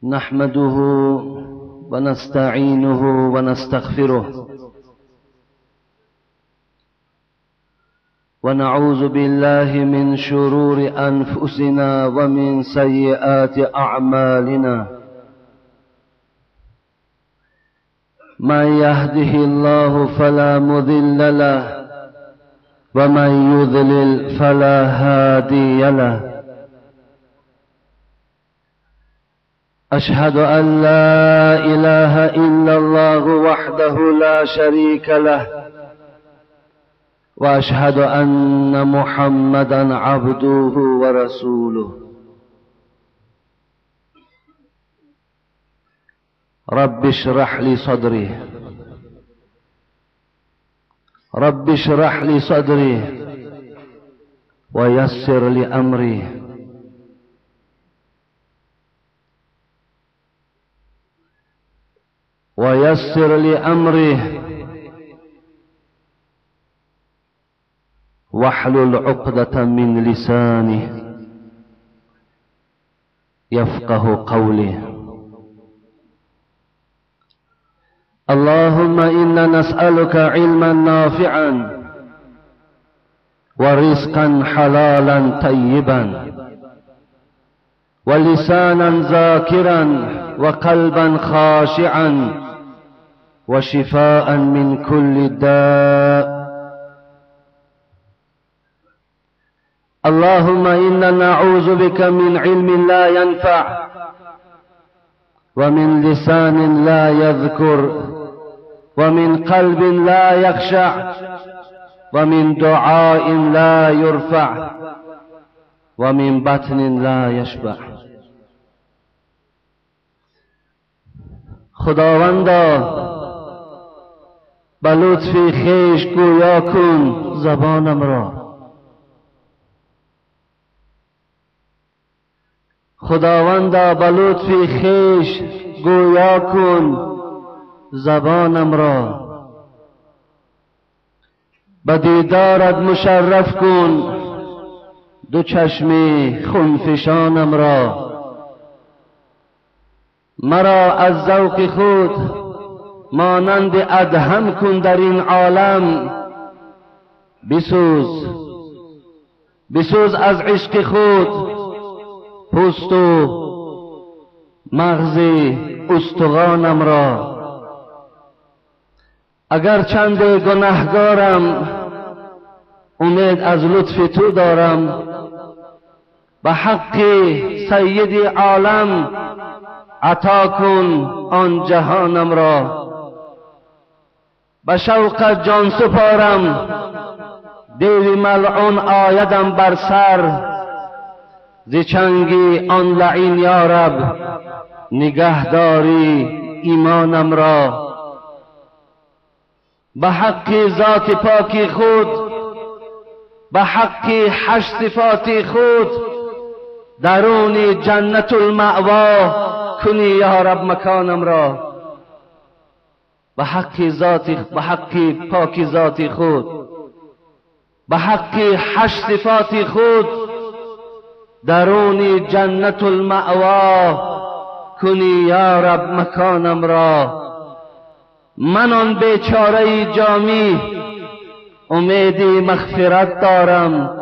نحمده ونستعينه ونستغفره ونعوذ بالله من شرور أنفسنا ومن سيئات أعمالنا من يهده الله فلا مضل له ومن يضلل فلا هادي له أشهد أن لا إله إلا الله وحده لا شريك له وأشهد أن محمدا عبده ورسوله رب اشرح لي صدري رب اشرح لي صدري ويسر لي أمري ويسر لي أمري واحلل عقدة من لساني يفقه قولي اللهم إنا نسألك علما نافعا ورزقا حلالا طيبا ولسانا ذاكرا وقلبا خاشعا وشفاء من كل داء اللهم إنا نعوذ بك من علم لا ينفع ومن لسان لا يذكر ومن قلب لا يخشع ومن دعاء لا يرفع ومن بطن لا يشبع خداوندا به لطف خویش گویا کن زبانم را خداوندا به لطف خویش گویا کن زبانم را به دیدارت مشرف کن دو چشم خونفشانم را مرا از ذوق خود مانند ادهم کن در این عالم بسوز بسوز از عشق خود پوست و مغز استخوانم را اگر چند گنهگارم امید از لطف تو دارم به حق سید عالم عطا کن آن جهانم را به شوق جان سپارم دیو ملعون آیدم بر سر ز چنگ آن لعین یا رب نگهداری ایمانم را به حق ذات پاک خود به حق هشت صفات خود درون جنت المأوا کنی یا رب مکانم را به حق ذات به حق پاک ذات خود به حق هشت صفات خود درون جنت المأوا کنی یا رب مکانم را من آن بیچاره جامی امید مغفرت دارم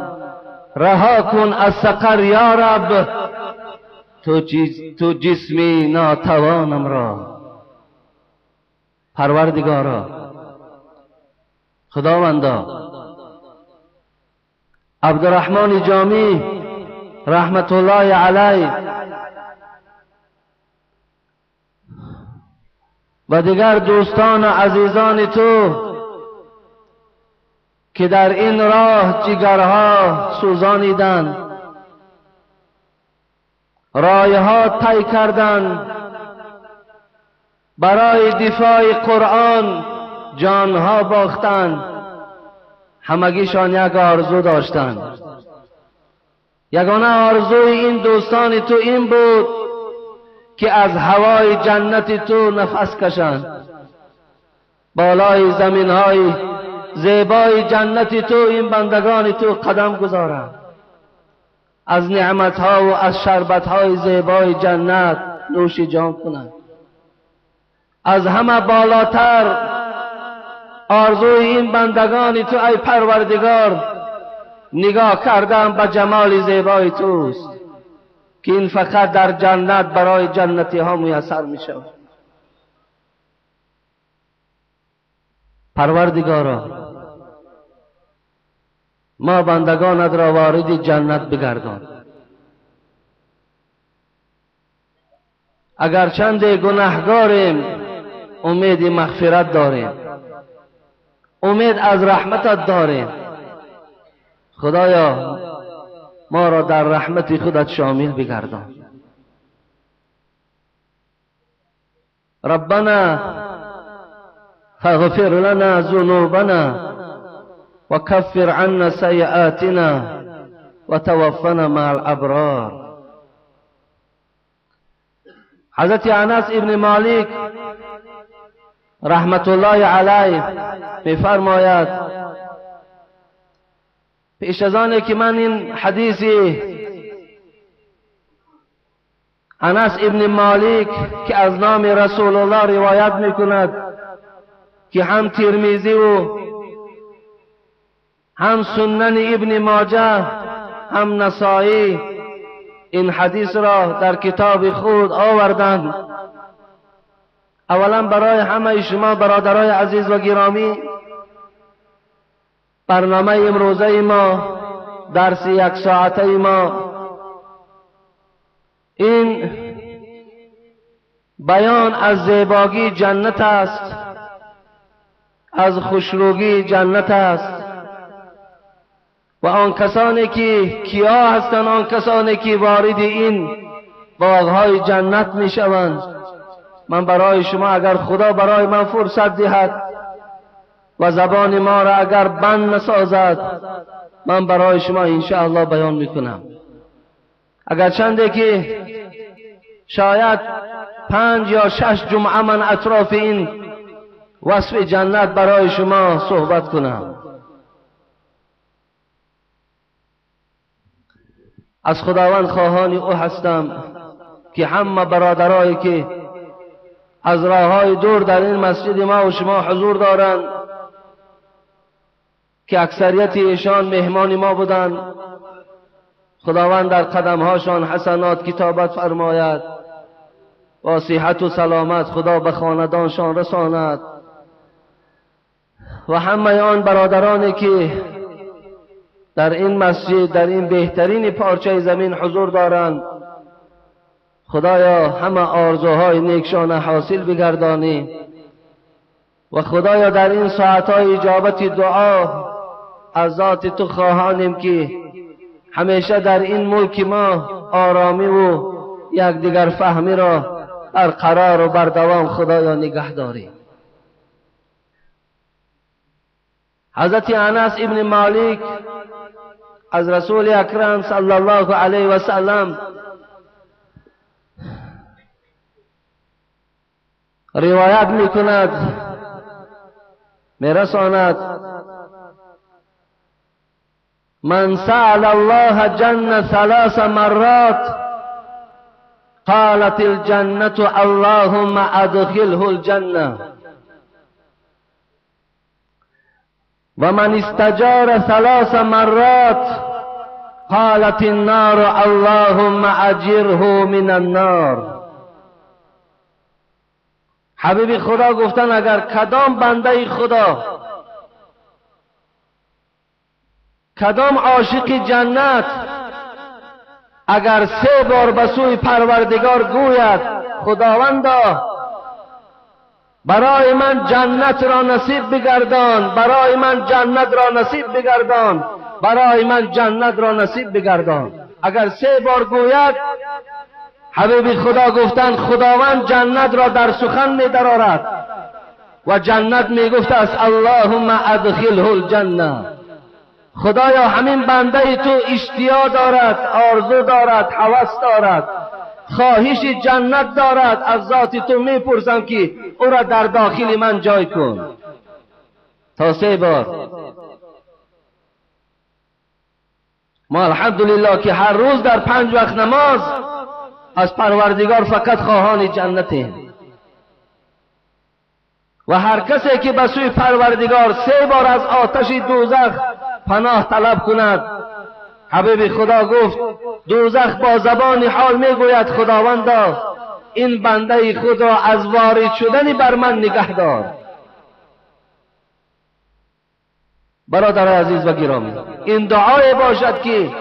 رها کن از سقر یا رب تو جسمی ناتوانم را پروردگارا خداوندا عبدالرحمن جامی رحمت الله علیه و دیگر دوستان و عزیزان تو که در این راه جگرها سوزانیدند، رایها طی کردند، برای دفاع قرآن جانها باختند، همگیشان یک آرزو داشتند. یگانه آرزوی این دوستان تو این بود که از هوای جنت تو نفس کشند. بالای زمینهای زیبای جنت تو این بندگان تو قدم گذارند، از نعمتها و از شربتهای زیبای جنت نوش جان کنند. از همه بالاتر آرزوی این بندگان تو ای پروردگار نگاه کردن به جمال زیبای توست که این فقط در جنت برای جنتی ها میسر می شود. پروردگارا، ما بندگانت را وارد جنت بگردان. اگر چند گناهگاریم امید مغفرت داریم، امید از رحمتت داریم. خدایا ما را در رحمت خودت شامل بگردان. ربنا فاغفر لنا ذنوبنا وكفر عنا سيئاتنا وتوفنا مع الابرار. حضرت انس ابن مالک رحمت الله علیه میفرماید پیش از آنه که من این حدیث انس ابن مالک که از نام رسول الله روایت میکند که هم ترمذی و هم سنن ابن ماجه هم نسائی این حدیث را در کتاب خود آوردند. اولا برای همه شما برادرای عزیز و گرامی، برنامه امروزه ما، درس یک ساعته ما، این بیان از زیباگی جنت است، از خوشروگی جنت است و آن کسانی که کیا هستند، آن کسانی که وارد این باغهای جنت می شوند. من برای شما اگر خدا برای من فرصت دهد و زبان ما را اگر بند نسازد، من برای شما انشاءالله بیان میکنم. اگر چنده که شاید 5 یا 6 جمعه من اطراف این وصف جنت برای شما صحبت کنم. از خداوند خواهان او هستم که همه برادرایی که از راههای دور در این مسجد ما و شما حضور دارند که اکثریت ایشان مهمان ما بودند، خداوند در قدمهاشان حسنات کتابت فرماید و صحت و سلامت خدا به خاندانشان رساند و همه آن برادرانی که در این مسجد در این بهترین پارچه زمین حضور دارند، خدایا همه آرزوهای نیکشان حاصل بگردانی و خدایا در این ساعتهای اجابت دعا از ذات تو خواهانیم که همیشه در این ملک ما آرامی و یکدیگر فهمی را برقرار و بردوام خدایا نگه داری. حضرت انس ابن مالک از رسول اکرم صلی الله علیه و سلم روایت میکند، میرساند: من سأل الله جنة 3 مرات قالت الجنة اللهم ادخله الجنة ومن استجار 3 مرات قالت النار اللهم اجره من النار. حبیب خدا گفتن اگر کدام بنده خدا، کدام عاشق جنت اگر 3 بار به سوی پروردگار گوید خداوندا برای من جنت را نصیب بگردان، برای من جنت را نصیب بگردان، برای من جنت را نصیب بگردان، اگر 3 بار گوید، حبیب خدا گفتند خداوند جنت را در سخن می درآورد و جنت می گفت است اللهم ادخله الجنه. خدایا همین بنده تو اشتیا دارد، آرزو دارد، هوس دارد، خواهش جنت دارد، از ذات تو میپرسم که او را در داخل من جای کن. تا 3 بار. ما الحمدلله که هر روز در 5 وقت نماز از پروردگار فقط خواهان جنتیم. و هر کسی که به سوی پروردگار 3 بار از آتش دوزخ پناه طلب کند، حبیب خدا گفت دوزخ با زبان حال میگوید خداوندا این بنده خود را از وارد شدن بر من نگه دار. برادر عزیز و گرامی، این دعای باشد که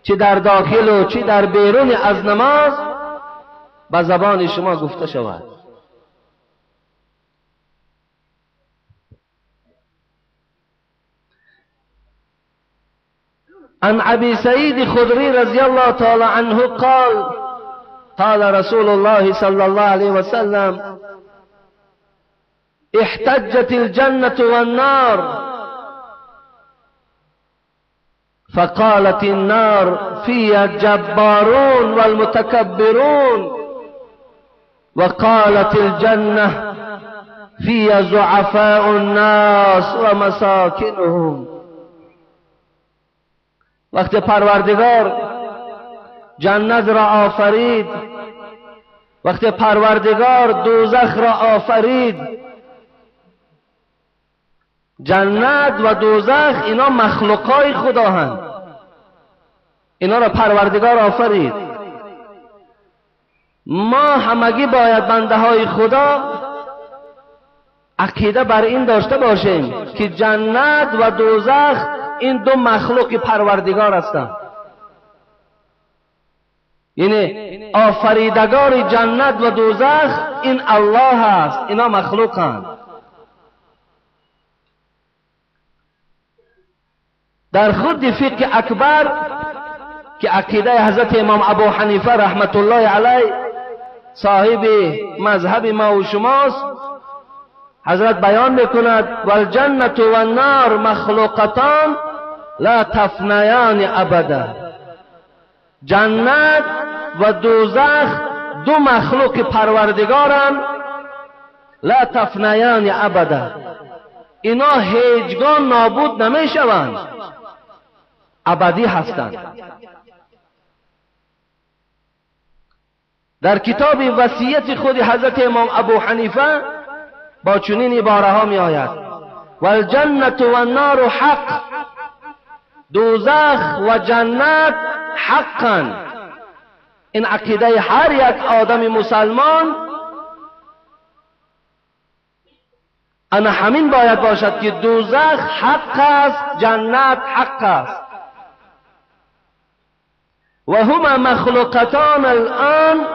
چه در داخل و چه در بیرون از نماز به زبان شما گفته شود. عن ابي سعيد خدري رضي الله تعالى عنه قال قال رسول الله صلى الله عليه وسلم احتجت الجنة والنار فقالت النار فيها الجبارون والمتكبرون وقالت الجنة فيها ضعفاء الناس ومساكنهم. وقت پروردگار جنت را آفرید، وقت پروردگار دوزخ را آفرید، جنت و دوزخ اینا مخلوقای خدا هستند، اینا را پروردگار آفرید. ما همگی باید بنده های خدا عقیده بر این داشته باشیم که جنت و دوزخ این دو مخلوق پروردگار هستند. یعنی آفریدگار جنت و دوزخ این الله است، اینا مخلوقند. در خود فقه اکبر که عقیده حضرت امام ابو حنیفه رحمت الله علیه صاحب مذهب ما و شماست، حضرت بیان میکند والجنة والنار مخلوقتان لا تفنیان ابدا. جنت و دوزخ دو مخلوق پروردگارند، لا تفنیان ابدا، اینا هیچگاه نابود نمیشوند، ابدی هستند. در کتاب وصیت خود حضرت امام ابو حنیفه با چنین عباره ها می آید والجنة والنار حق، دوزخ و جنت حقا. این عقیده هر یک آدم مسلمان انا همین باید باشد که دوزخ حق است، جنت حق است. و هما مخلوقتان الان،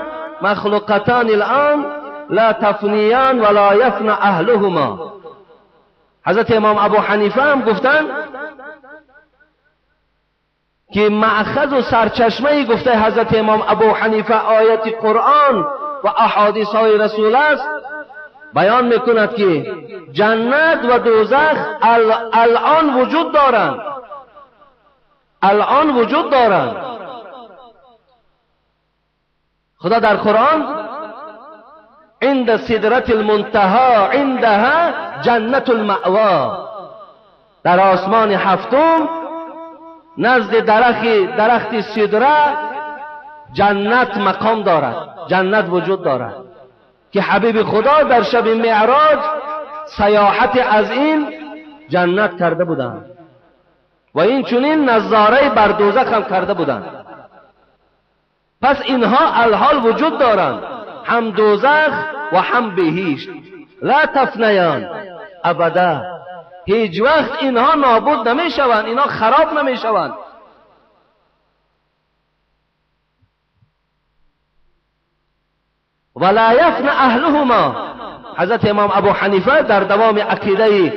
مخلوقتان الان لا تفنیان ولا یفن اهلهما. حضرت امام ابو حنیفه هم گفتن که مأخذ و سرچشمه گفته حضرت امام ابو حنیفه آیت قرآن و احادیث های رسول است، بیان میکند که جنت و دوزخ الان وجود دارند، الان وجود دارند. خدا در قرآن عند سدرة المنتهى عندها جنت المأوا، در آسمان هفتم نزد درخت سدره جنت مقام دارد، جنت وجود دارد که حبیب خدا در شب معراج سیاحت از این جنت کرده بودند و این چنین نظاره بر دوزخ هم کرده بودند. پس اینها الحال وجود دارند، هم دوزخ و هم بهشت. لا تفنیان ابدا، هیچ وقت اینها نابود نمیشوند، اینها خراب نمیشوند. ولا یفن اهلهما. حضرت امام ابو حنیفه در دوام عقیده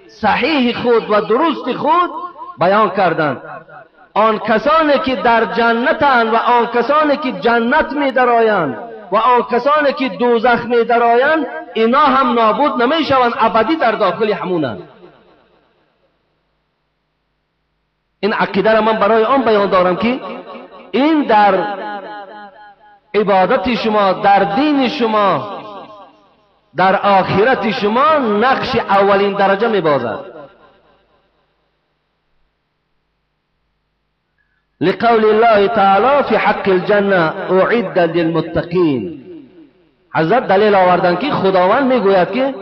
صحیح خود و درست خود بیان کردند آن کسانی که در جنتند و آن کسانی که جنت می درآیند و آن کسانی که دوزخ می درآیند اینا هم نابود نمی شوند، ابدی در داخل همونند. این عقیده را من برای آن بیان دارم که این در عبادت شما، در دین شما، در آخرت شما نقش اولین درجه می بازد. لقول الله تعالی فی حق الجنة اعد للمتقین. حضرت دلیل آوردند که خداوند میگوید که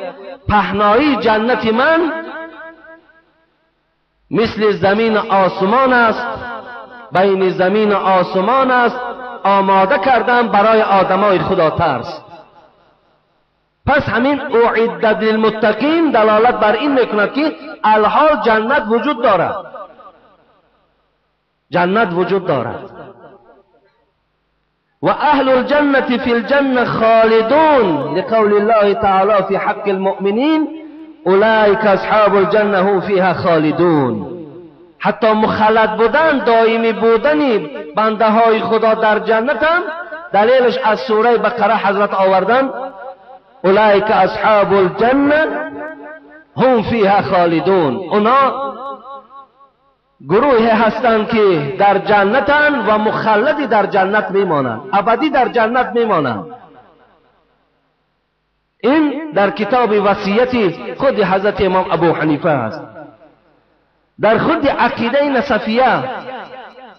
پهنایی جنت من مثل زمین آسمان است، بین زمین آسمان است، آماده کردم برای آدمای خدا ترس. پس همین اعدت للمتقین دلالت بر این میکند که الحال جنت وجود دارد، جنت وجود دارد. و اهل الجنة فی الجنة خالدون لقول الله تعالی فی حق المؤمنین اولئک اصحاب الجنة هم فیها خالدون. حتی مخلد بودن، دائمی بودن بنده های خدا در جنت هم دلیلش از سوره بقره حضرت آوردن اولئک اصحاب الجنة هم فیها خالدون. اونا گروهی هستند که در جنتن و مخلدی در جنت میمانند، ابدی در جنت میمانند. این در کتاب وصیت خود حضرت امام ابو حنیفه است. در خود عقیده نصفیه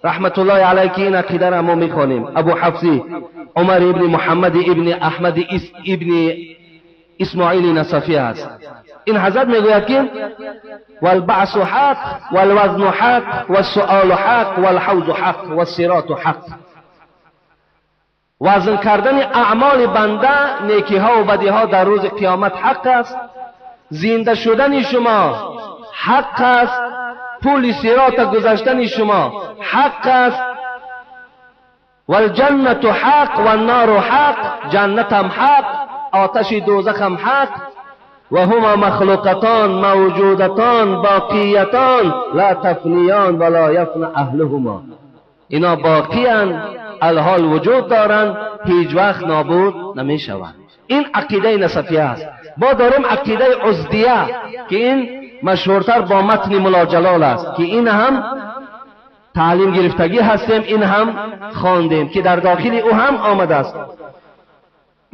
رحمت الله علیه که این عقیده را ما میخوانیم، ابو حفصی عمر ابن محمد ابن احمد ابن اسماعیل نصفی است. این حضرت میگوید که والبعث حق والوزن حق والسؤال حق والحوض حق والصراط حق. وزن کردن اعمال بنده، نیکی ها و بدی ها در روز قیامت حق است. زنده شدن شما حق است. پول صراط گذشتن شما حق است. والجنة حق والنار حق، جنت هم حق، آتش دوزخ هم حق. و هما مخلوقتان موجودتان باقیتان لا تفنیان ولا یفن اهلهما. اینا باقیان، الحال وجود دارند، هیچ وقت نابود نمیشوند. این عقیده نصفیه است. ما داریم عقیده عزدیه که این مشهورتر با متن ملا جلال است که این هم تعلیم گرفتگی هستیم، این هم خواندیم که در داخل او هم آمده است.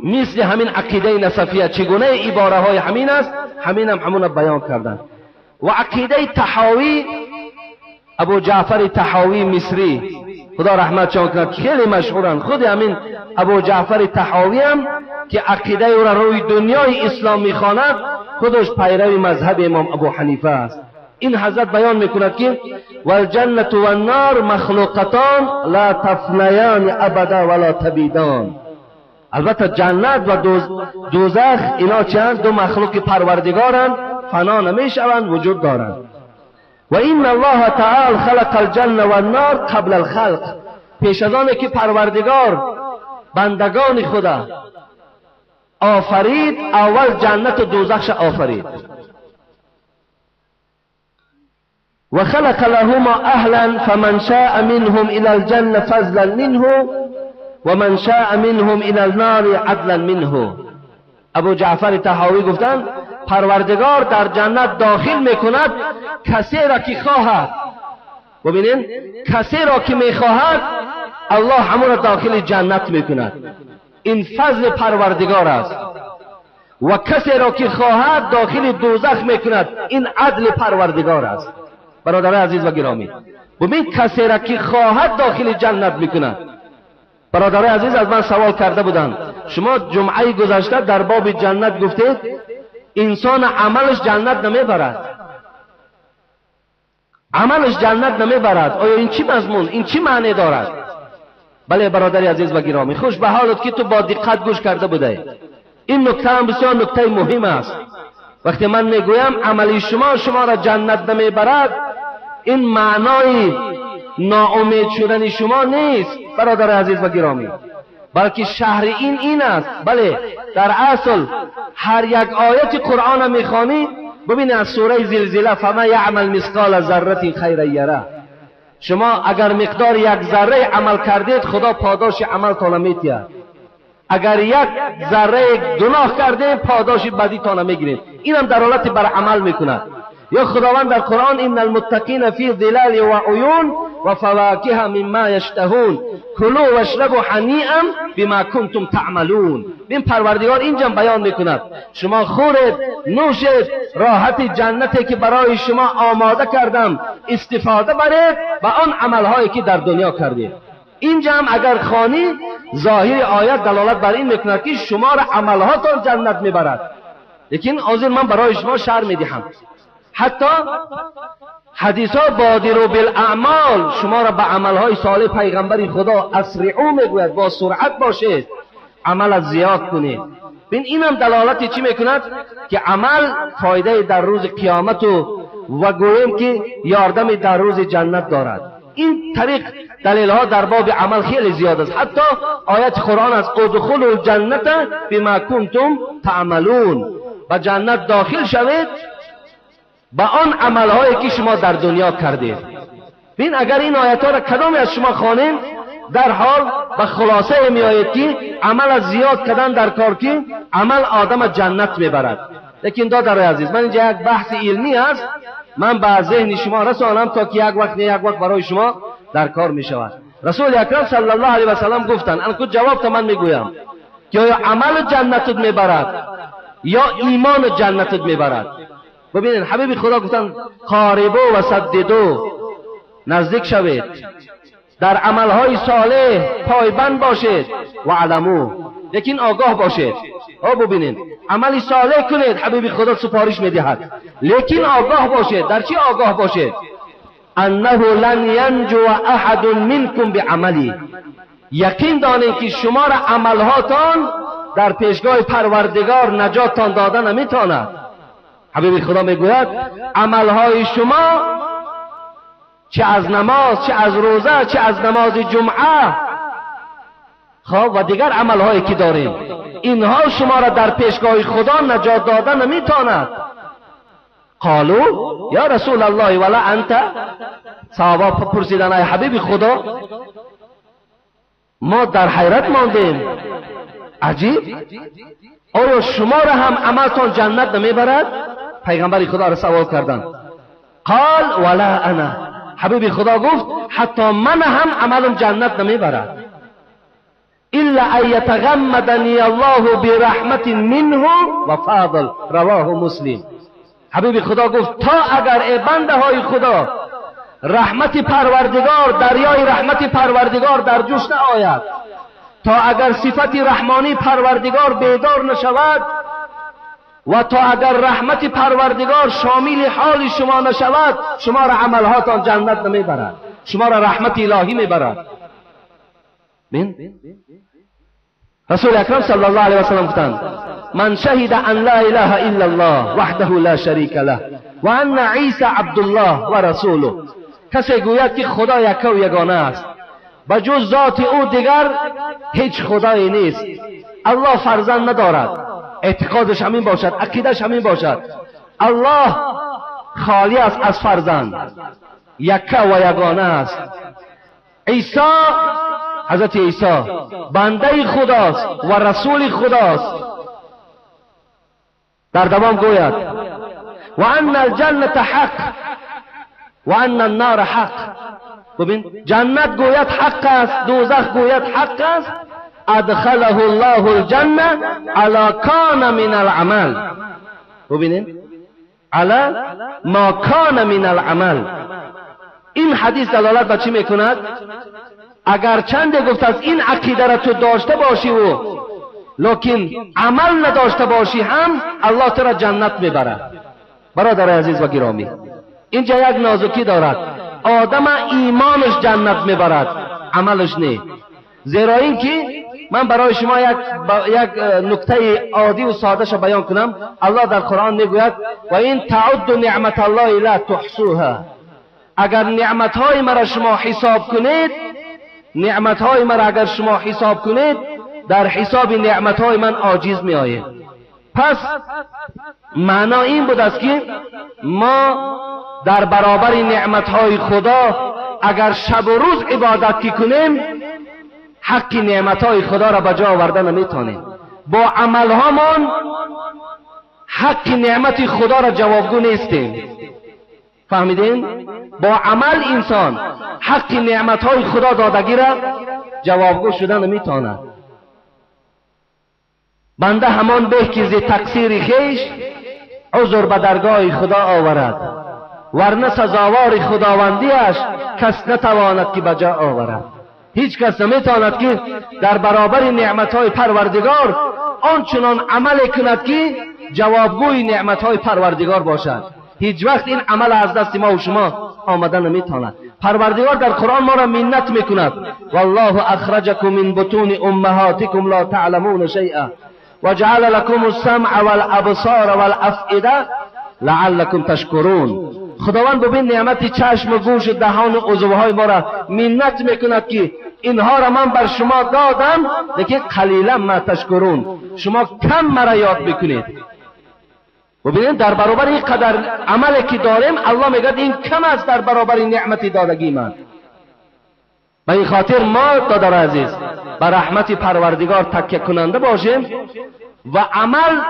مثل همین عقیده نصفیه چگونه عباره های همین است، همین هم همون بیان کردن. و عقیده طحاوی، ابو جعفر طحاوی مصری خدا رحمتشان کند، خیلی مشهورند. خود همین ابو جعفر طحاوی هم که عقیده او را روی دنیای اسلام میخواند، خودش پیرو مذهب امام ابو حنیفه است. این حضرت بیان میکند که والجنة والنار مخلوقتان لا تفنیان ابدا ولا تبیدان. البته جنت و دوزخ اینا چند دو مخلوق پروردگارند، فنا نمیشوند، وجود دارند. و این الله تعالی خلق الجنة والنار قبل الخلق. پیش از آن که پروردگار بندگان خدا آفرید، اول جنت و دوزخش آفرید. و خلق لهما اهلا فمن شاء منهم الى الجنة فضلا منه و من شاء منهم الى النار عدلا منه. ابو جعفر طحاوی گفتند پروردگار در جنت داخل میکند کسی را که خواهد. ببینین، کسی را که میخواهد الله همون را داخل جنت میکند. این فضل پروردگار است. و کسی را که خواهد داخل دوزخ میکند. این عدل پروردگار است. برادر عزیز و گرامی، ببین کسی را که خواهد داخل جنت میکند. برادر عزیز از من سوال کرده بودند، شما جمعه گذشته در باب جنت گفتید انسان عملش جنت نمیبرد، عملش جنت نمیبرد. آیا این چی مضمون، این چی معنی دارد؟ بله برادر عزیز و گرامی، خوش به حالت که تو با دقت گوش کرده بوده. این نکته هم بسیار نکته مهم است. وقتی من میگویم عملی شما شما را جنت نمیبرد، این معنای ناامید شدن شما نیست برادر عزیز و گرامی، بلکه شهر این است. بله در اصل هر یک آیت قرآن میخوانی، ببین از سوره زلزله فما یعمل مثقال ذره خیرا یره، شما اگر مقدار یک ذره عمل کردید خدا پاداش عملتان میتید، اگر یک ذره گناه کردید پاداش بدیتان میگیرید. اینم دلالت بر عمل میکند. یا خداوند در قرآن ان المتقین فی ظلال و عیون و فواکه مما یشتهون کلوا واشربوا هنیئا بما کنتم تعملون. این پروردگار اینجا بیان میکند شما خورید، نوشید، راحت جنتی که برای شما آماده کردم استفاده برید و آن عملهایی که در دنیا کردید. اینجا هم اگر خوانی ظاهر آیت دلالت بر این میکند که شما را عملهاتان جنت میبرد. لیکن حاضر من برای شما شرح میدهم. حتی حدیث ها بادروا بالاعمال، شما را به عملهای صالح پیغمبر خدا اسرعوا میگوید، با سرعت باشید، عمل زیاد کنید. ببین اینم دلالت چی میکند؟ که عمل فایده در روز قیامت و گوییم که یاردم در روز جنت دارد. این طریق دلیل ها در باب عمل خیلی زیاد است. حتی آیت قرآن است ادخلوا الجنة بما کنتم تعملون، به جنت داخل شوید به آن عملهایی که شما در دنیا کردید. ببین اگر این آیت ها را کدامی از شما خوانیم در حال به خلاصه می آید که عمل زیاد کردن در کار که عمل آدم جنت میبرد. لیکن دادرای عزیز، من اینجا یک بحث علمی است، من به ذهن شما رسانم تا که یک وقت نه یک وقت برای شما در کار می شود. رسول اکرم صلی الله علیه و سلم گفتند، انکو جواب تا من میگویم که آیا عمل جنتت میبرد یا ایمان جنتت میبرد؟ ببینید حبیب خدا گفتند قاربو و سددو، نزدیک شوید، در عملهای صالح پایبند باشید و علمو، لیکن آگاه باشید. ببینید عمل صالح کنید، حبیب خدا سفارش میدهد، لیکن آگاه باشید. در چی آگاه باشید؟ انه لن ینجو احد منکم بعملی، یقین دانید که شما را عملهاتان در پیشگاه پروردگار نجاتتان داده نمیتواند. حبیب خدا میگوید عملهای شما چه از نماز، چه از روزه، چه از نماز جمعه، خب و دیگر عملهایی که داریم، اینها شما را در پیشگاه خدا نجات داده نمیتواند. قالو یا رسول الله ولا انت، صحابه پرسیدن ای حبیب خدا، ما در حیرت ماندیم، عجیب، آیا شما را هم عملتان جنت نمیبرد؟ پیغمبر خدا را سوال کردند. قال ولا انا، حبیب خدا گفت حتی من هم عملم جنت نمیبرد، الا ان یتغمدنی الله برحمت منه و فضل، رواه مسلم. حبیب خدا گفت تا اگر ای بنده های خدا رحمت پروردگار، دریای رحمت پروردگار در جوش نآید، تا اگر صفت رحمانی پروردگار بیدار نشود و تا اگر رحمت پروردگار شامل حال شما نشود، شما را عملهاتان جنت نمیبرد، شما را رحمت الهی میبرد. بین رسول اکرم صلی الله علیه و سلم گفتند من شهد ان لا اله الا الله وحده لا شریک له و ان عیسی عبدالله و رسوله، کسی گوید که خدا یک و یگانه است، به جز ذات او دیگر هیچ خدایی نیست، الله فرزند ندارد، اعتقادش همین باشد، عقیدش همین باشد، الله خالی است از فرزند، یکه و یگانه است، عیسی، حضرت عیسی بنده خداست و رسول خداست. در دوام گوید و ان الجنة حق و ان النار حق. ببین جنت گوید حق است، دوزخ گوید حق است. ادخله الله الجنة علی کان من العمل. ببینید علی ما کان من العمل. این حدیث دلالت به چی میکند؟ اگر چند گفت از این عقیده را تو داشته باشی و لیکن عمل نداشته باشی هم الله تو را جنت میبرد. برادر عزیز و گرامی، اینجا یک نازکی دارد. آدم ایمانش جنت میبرد، عملش نه. زیرا اینکه من برای شما یک نکته عادی و ساده بیان کنم. الله در قرآن میگوید و این تعد نعمت الله لا تحصوها. اگر نعمتهای مرا شما حساب کنید، نعمتهای مرا اگر شما حساب کنید، در حساب نعمتهای من عاجز می آید. پس معنا این بود است که ما در برابر نعمتهای خدا اگر شب و روز عبادت کی کنیم، حق نعمتهای خدا را به جا آورده نمیتونیم. با عملهامان حق نعمت خدا را جوابگو نیستیم. فهمیدین؟ با عمل انسان حق نعمتهای خدا دادگی را جوابگو شدن نمیتواند. بنده همان به که ز تقصیر خویش عذر به درگاه خدا آورد، ورنه سزاوار خداوندیش کس نتواند که به جا آورد. هیچ کس نمیتواند که در برابر نعمتهای پروردگار آنچنان عمل کند که جوابگوی نعمتهای پروردگار باشد. هیچ وقت این عمل از دست ما و شما آمده نمیتواند. پروردگار در قرآن ما را منت میکند: والله اخرجکم من بطون امهاتکم لا تعلمون شیئا وجعل لكم السمع والابصار والافئده لعلكم تشکرون. خداوند ببین نعمت چشم و گوش و دهان و عضوهای ما را منت میکند که اینها را من بر شما دادم، لیکن قلیلا ما تشکرون، شما کم مرا یاد میکنید. ببینید در برابر این قدر عملی که داریم الله میگه این کم است در برابر نعمت دادگی من. به این خاطر ما دادر عزیز به رحمت پروردگار تکیه کننده باشیم و عمل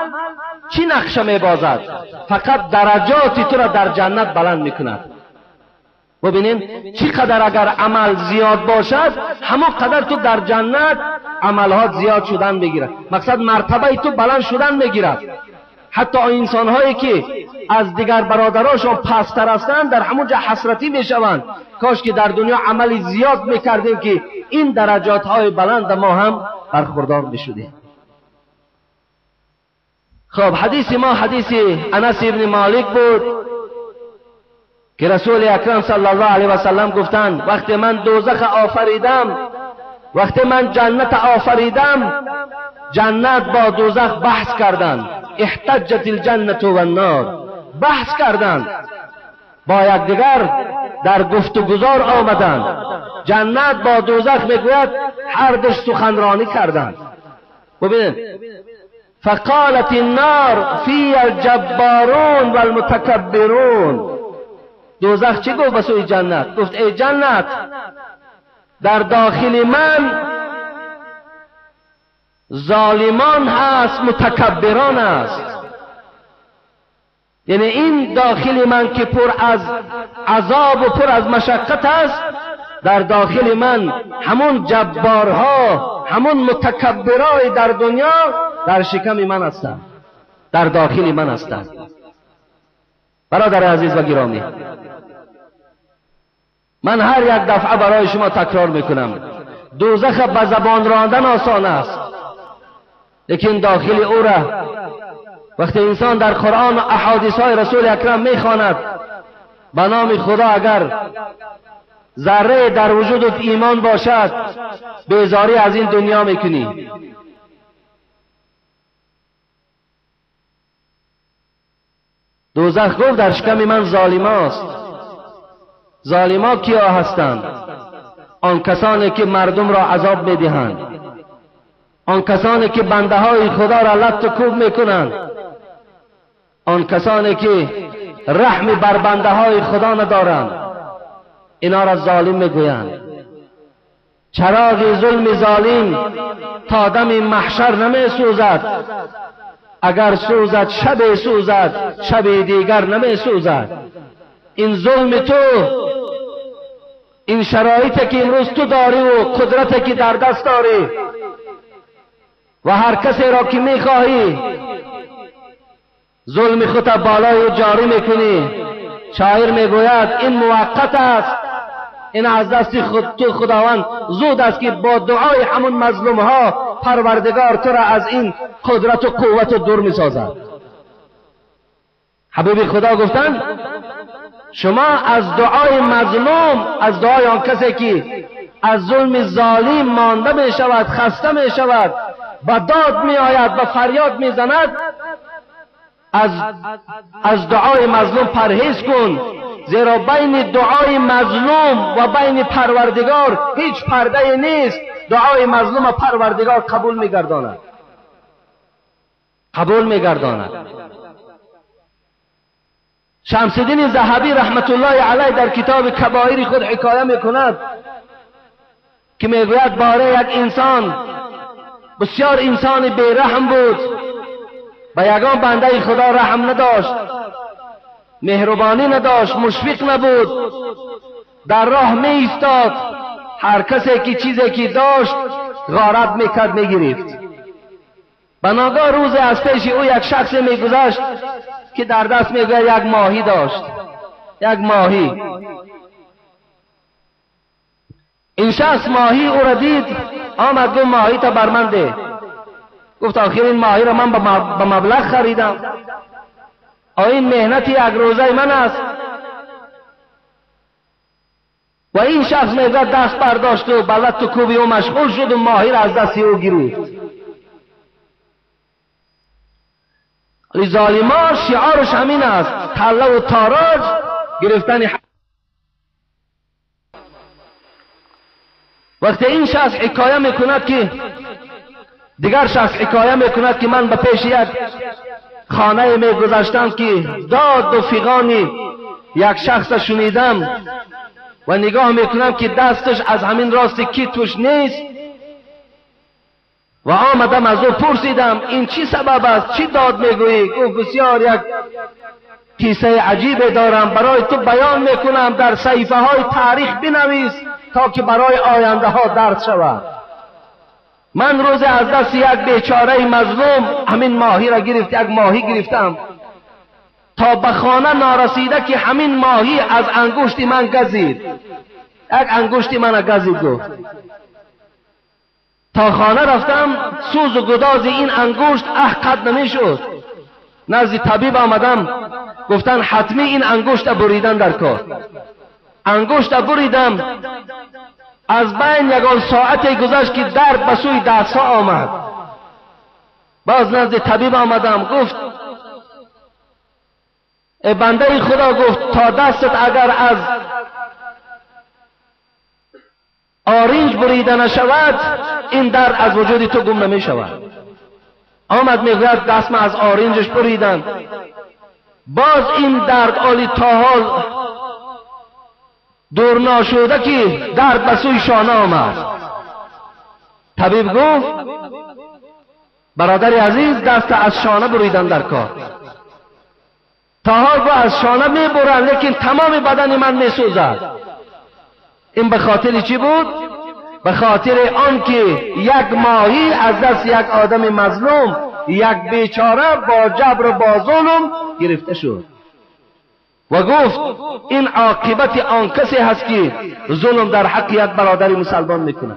چی نقشه میبازد؟ فقط درجات تو را در جنت بلند میکند. ببینیم چی قدر اگر عمل زیاد باشد همون قدر تو در جنت عملها زیاد شدن میگیرد، مقصد مرتبه تو بلند شدن میگیرد. حتی انسان هایی که از دیگر برادراشون پستر هستند در همونجا حسرتی میشوند، کاش که در دنیا عمل زیاد میکردیم که این درجات های بلند ما هم برخوردار میشدیم. خب حدیث ما حدیث انس ابن مالک بود که رسول اکرم صلی الله علیه و سلم گفتند وقتی من دوزخ آفریدم، وقتی من جنت آفریدم، جنت با دوزخ بحث کردند. احتجت الجنت و النار، بحث کردند با یکدیگر، در گفت و گزار آمدند. جنت با دوزخ میگوید هر دوش سخنرانی کردند. ببینید فقالت النار فی الجبارون والمتکبرون. دوزخ چی گفت به سوی جنت؟ گفت ای جنت، در داخل من ظالمان هست، متکبران است. یعنی این داخل من که پر از عذاب و پر از مشقت است، در داخل من همون جبارها، همون متکبرای در دنیا در شکم من هستند، در داخل من هستند. برادر عزیز و گرامی، من هر یک دفعه برای شما تکرار میکنم، دوزخ به زبان راندن آسان است، لیکن داخل او را وقتی انسان در قرآن و احادیث های رسول اکرم میخواند، به نام خدا اگر ذره در وجودت ایمان باشد، بیزاری از این دنیا میکنی. دوزخ گفت در شکم من ظالماست. ظالما کیا هستند؟ آن کسانی که مردم را عذاب میدهند، آن کسانی که بنده های خدا را لت و کوب میکنند، آن کسانی که رحم بر بنده های خدا ندارند، اینا را ظالم میگویند. چراغ ظلم ظالم تا دم محشر نمی سوزد، اگر سوزد شب سوزد، شب دیگر نمی سوزد. این ظلم تو، این شرایطی که امروز تو داری و قدرتی که در دست داری و هر کسی را که میخواهی ظلم خود بالای جاری میکنی. شاعر میگوید این موقت است، این از دست خود تو خداوند زود است که با دعای همون مظلوم ها پروردگار تو را از این قدرت و قوت دور میسازد. حبیب خدا گفتند شما از دعای مظلوم، از دعای آن کسی که از ظلم ظالم مانده می شود، خسته می شود، به داد می آید، به فریاد می زند، از دعای مظلوم پرهیز کن، زیرا بین دعای مظلوم و بین پروردگار هیچ پرده نیست. دعای مظلوم پروردگار قبول میگرداند، قبول میگرداند. شمس الدین ذهبی رحمت الله علیه در کتاب کبائر خود حکایه میکند که میگوید باره یک انسان بسیار انسان بیرحم بود، به یگان بنده خدا رحم نداشت. مهربانی نداشت، مشفق نبود، در راه می ایستاد، هر کسی که چیزی که داشت غارت میکرد میگرفت. بناگاه روز از پیش او یک شخص میگذشت که در دست میگوید یک ماهی داشت، یک ماهی. این شخص ماهی او را دید، آمد گفت ماهی تا بر من ده. گفت آخر این ماهی را من به مبلغ خریدم، این مهنت یک روزه من است. و این شخص میگوید دست برداشت و به لط و کوبی او مشغول شد و ماهی را از دست او گرفت. ظالمان شعارش همین است، تله و تاراج گرفتن. وقتی این شخص حکایه میکند که دیگر شخص حکایه میکند که من به پیش یک خانه میگذشتم که داد و فغان یک شخص شنیدم و نگاه میکنم که دستش از همین راست کی توش نیست و آمدم از او پرسیدم این چی سبب است، چی داد میگویی؟ گفت بسیار یک قصه عجیب دارم برای تو بیان میکنم، در صحیفه های تاریخ بنویس تا که برای آینده ها درس شود. من روز از دست یک بیچاره مظلوم همین ماهی را گرفت، یک ماهی گرفتم تا به خانه نارسیده که همین ماهی از انگشت من گزید، یک انگشت من گزید. گفت تا خانه رفتم سوز و گداز این انگشت قد نمیشد. نزد طبیب آمدم، گفتن حتمی این انگشت بریدن در کار. انگشت بریدم، از بین یگان ساعتی گذشت که درد به سوی دستها آمد. باز نزد طبیب آمدم، گفت ای بنده خدا، گفت تا دستت اگر از آرنج بریده نشود این درد از وجود تو گم نمی شود. آمد میگوید دستم از آرنجش بریدن، باز این درد آلی تا حال دور ناشده که درد به سوی شانه آمد. طبیب گفت برادر عزیز دست از شانه بریدن در کار. تا حال گفت از شانه می برن لیکن تمام بدن من می سوزد. این به خاطر چی بود؟ به خاطر آن که یک ماهی از دست یک آدم مظلوم، یک بیچاره با جبر و با ظلم گرفته شد. و گفت این عاقبت آن کسی هست که ظلم در حق یک برادر مسلمان میکنه.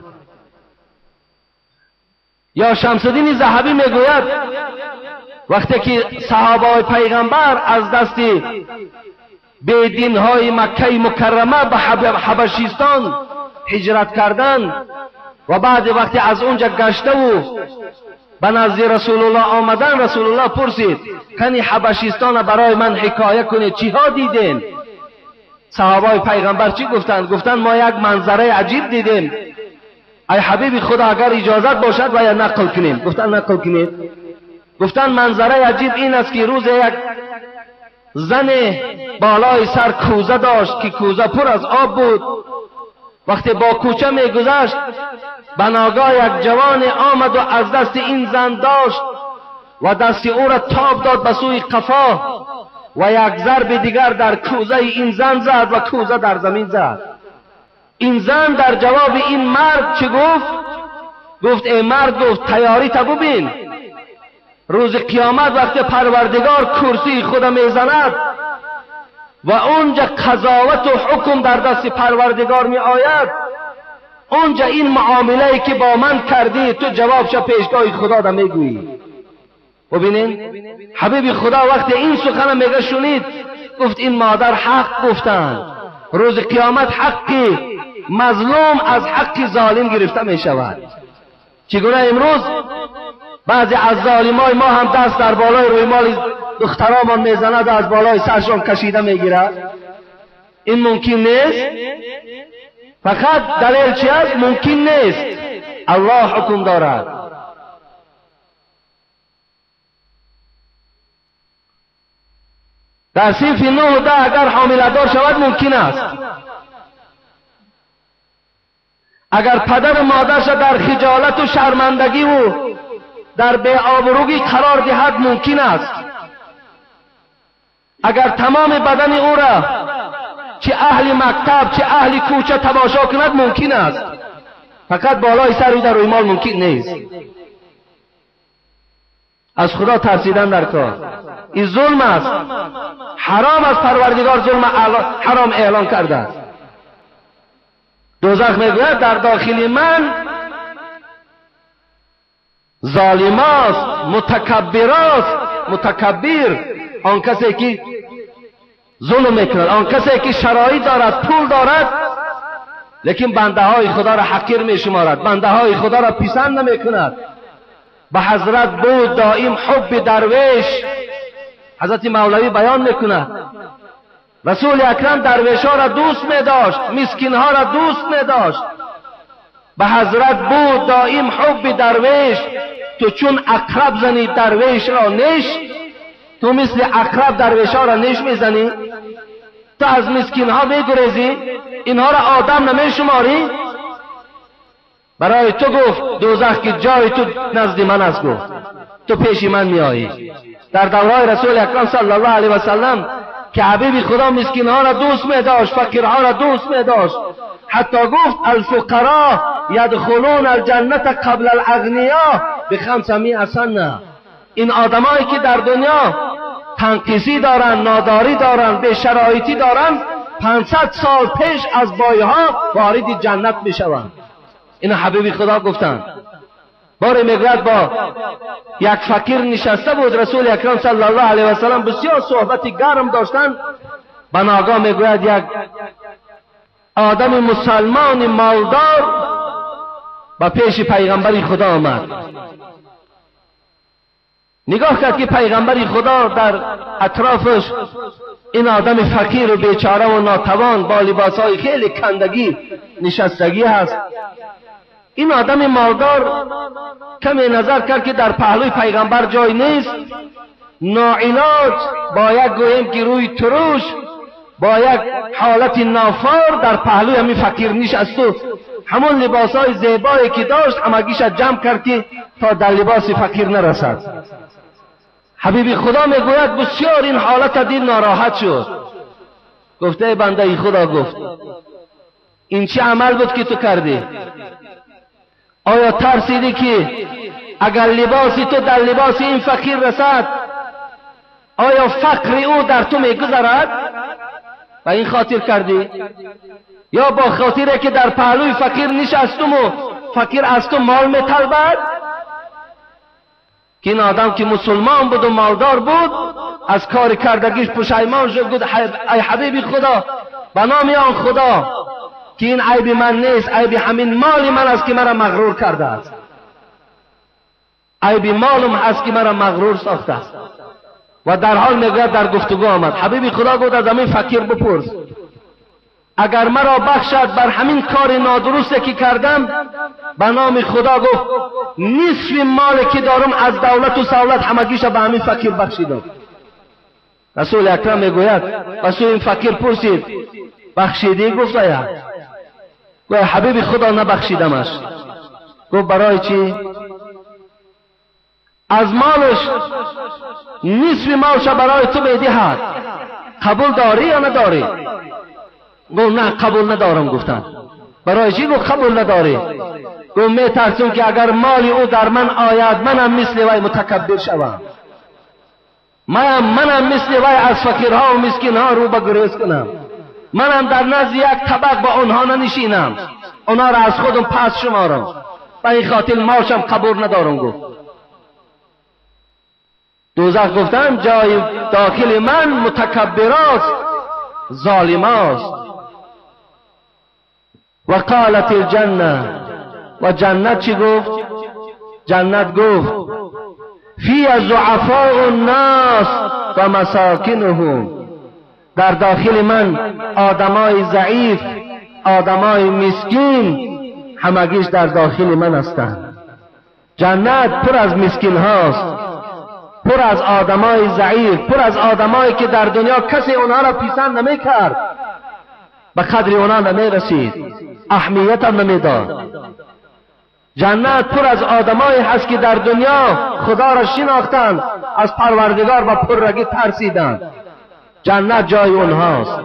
یا شمس الدین ذهبی میگوید وقتی که صحابه پیغمبر از دست بیدین های مکه مکرمه به حبشیستان هجرت کردن و بعد وقتی از اونجا گشته و به نزد رسول الله آمدن، رسول الله پرسید کنی حبشیستان برای من حکایه کنید، چیها دیدین؟ صحابه پیغمبر چی گفتند؟ گفتند ما یک منظره عجیب دیدیم، ای حبیب خدا اگر اجازت باشد باید نقل کنیم. گفتند نقل کنید. گفتند منظره عجیب این است که روز یک زن بالای سر کوزه داشت که کوزه پر از آب بود. وقتی با کوچه میگذشت بناگاه یک جوان آمد و از دست این زن داشت و دست او را تاب داد به سوی قفا و یک ضرب دیگر در کوزه این زن زد و کوزه در زمین زد. این زن در جواب این مرد چه گفت؟ گفت ای مرد، گفت تیاری تا ببین، روز قیامت وقتی پروردگار کرسی خود میزند و اونجا قضاوت و حکم در دست پروردگار می آید، اونجا این معامله که با من کردی تو جوابش پیشگاه خدا دا میگویی. ببینین حبیب خدا وقتی این سخن میگه شنید، گفت این مادر حق گفتند، روز قیامت حقی مظلوم از حق ظالم گرفته می شود. چگونه امروز بعضی از ظالمای ما هم دست در بالای رویمال دخترامان میزند و از بالای سرشان کشیده میگیرد؟ این ممکن نیست. فقط دلیل چی است؟ ممکن نیست. الله حکم دارد. در صنف 9 و 10 اگر حامله دار شود ممکن است. اگر پدر و مادرش در خجالت و شرمندگی و در بی‌آبرویی قرار دهد ممکن است. اگر تمام بدن او را چه اهل مکتب چه اهل کوچه تماشا کند ممکن است، فقط بالای سر او در رویمال ممکن نیست. از خدا ترسیدن در کار، این ظلم است، حرام است. پروردگار ظلم حرام اعلان کرده است. دوزخ میگوید در داخل من ظالم است، متکبر است. متکبر آن کسی که ظلم میکند، آن کسی که شرایط دارد، پول دارد، لیکن بنده های خدا را حقیر میشمارد، بنده های خدا را پسند نمیکند. به حضرت بود دائم حب درویش. حضرت مولوی بیان میکند رسول اکرم درویش ها را دوست میداشت، مسکین ها را دوست میداشت. به حضرت بود دائم حب درویش، تو چون عقرب زنی درویش را نیش. تو مثل عقرب درویش ها را نیش میزنی، تو از مسکین ها میگریزی، اینها را آدم نمیشماری. برای تو گفت دوزخ که جای تو نزد من است، گفت تو پیش من میایی. در دورای رسول اکرم صلی الله علیه و سلم که حبیب خدا مسکین ها را دوست می داشت، فقیرها را دوست می داشت، حتی گفت الفقراء یدخلون الجنة قبل الاغنیا ب500 سنه. این آدمایی که در دنیا تنقیصی دارن، ناداری دارن، بی شرایطی دارن، 500 سال پیش از بایها وارد جنت می شوند. این حبیب خدا گفتند. باری میگوید با یک فقیر نشسته بود رسول اکرم صلی الله علیه و سلم، بسیار صحبت گرم داشتند. به ناگاه میگوید یک آدم مسلمان مالدار به پیش پیغمبر خدا آمد. نگاه کرد که پیغمبر خدا در اطرافش این آدم فقیر و بیچاره و ناتوان با لباسهای خیلی کندگی نشستگی هست. این آدم مالدار کمی نظر کرد که در پهلوی پیغمبر جای نیست، ناعلاج با یک گوییم که روی تروش با یک حالت نافار در پهلوی همین فقیر نشست و همون لباسهای زیبایی که داشت همگیش جمع کرد که تا در لباس فقیر نرسد. حبیب خدا میگوید بسیار این حالت دید ناراحت شد. گفته بنده خدا، گفت این چه عمل بود که تو کردی؟ آیا ترسیدی که اگر لباسی تو در لباس این فقیر رسد آیا فقر او در تو میگذرد؟ و این خاطر کردی؟ یا با خاطره که در پهلوی فقیر نشستم و فقیر از تو مال میطلبد؟ که این آدم که مسلمان بود و مالدار بود از کار کردگیش پشیمان شد. گفت ای حبیب خدا، به نام آن خدا که این عیب من نیست، عیب همین مال من است که مرا مغرور کرده است، عیب مالم است که مرا مغرور ساخته است. و در حال میگوید در گفتگو آمد. حبیب خدا گفت از همین فقیر بپرس اگر مرا بخشد بر همین کار نادرستی که کردم، به نام خدا گفت نصف مال که دارم از دولت و سولت همگیش به همین فقیر بخشیدم. رسول اکرم میگوید پس این فقیر پرسید بخشیدی؟ گفت آیا. گفت حبیب خدا نبخشیدمش. گفت برای چی؟ از مالش نصف مالش برای تو میدهد، قبول داری یا نداری؟ گفت نه قبول ندارم. گفتن برای چی؟ گفت قبول نداری. گفت میترسم که اگر مال او در من آید منم مثل وی متکبر شوم، منم مثل وی از فقیرها و مسکینها رو به گریز کنم، منم در نزد یک طبق با آنها ننشینم، آنها را از خودم پس شمارم، به این خاطر مالشم قبول ندارم. گفت دوزخ گفتن جای داخل من متکبراست، ظالماست. و قالت الجنه، و جنت چی گفت؟ جنت گفت فی ضعفاء الناس و مساکنهم، در داخل من آدمای ضعیف، آدمای مسکین همگیش در داخل من هستند. جنت پر از مسکین هاست، پر از آدمای ضعیف، پر از آدمایی که در دنیا کسی اونها را پسند نمیکرد، به قدر اونها نمیرسید، اهمیت هم نمیداد. جنت پر از آدمایی هست که در دنیا خدا را شناختند، از پروردگار با پررگی ترسیدند. جنت جای اونهاست.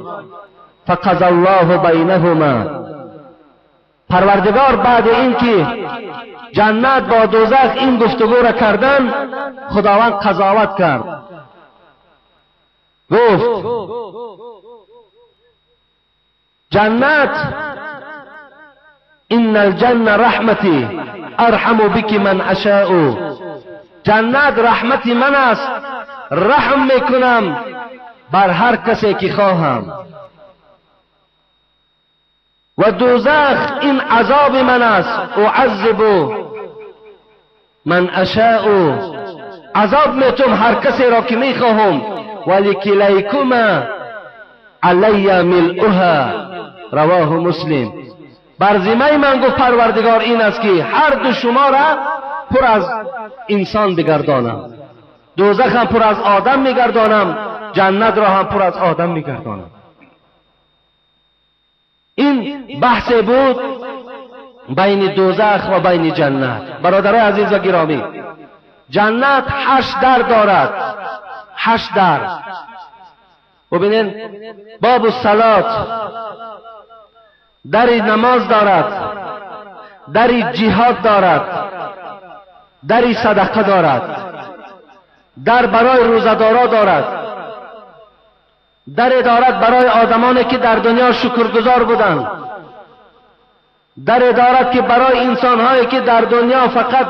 فقضى الله بینهما، پروردگار بعد اینکه جنت با دوزخ این گفتگو را کردن، خداوند قضاوت کرد، گفت جنت ان الجنة رحمتی ارحم بک من اشاء، جنت رحمت من است، رحم میکنم بر هر کسی که خواهم، و دوزخ این عذاب من است، اعذب من اشاء، عذاب میتم هر کسی را که میخواهم، ولکلیکما علی ملؤها، رواه مسلم. بر ذمه من گفت پروردگار این است که هر دو شما را پر از انسان بگردانم، دوزخ هم پر از آدم میگردانم، جنت را هم پر از آدم میگردانم. این بحث بود بین دوزخ و بین جنت. برادرای عزیز و گرامی، جنت 8 در دارد، 8 در. ببینین، باب الصلات در نماز دارد، در جهاد دارد، در صدقه دارد، در برای روزه‌دارا دارد، در دارد برای آدمانی که در دنیا شکرگزار بودند، در دارد که برای انسانهایی که در دنیا فقط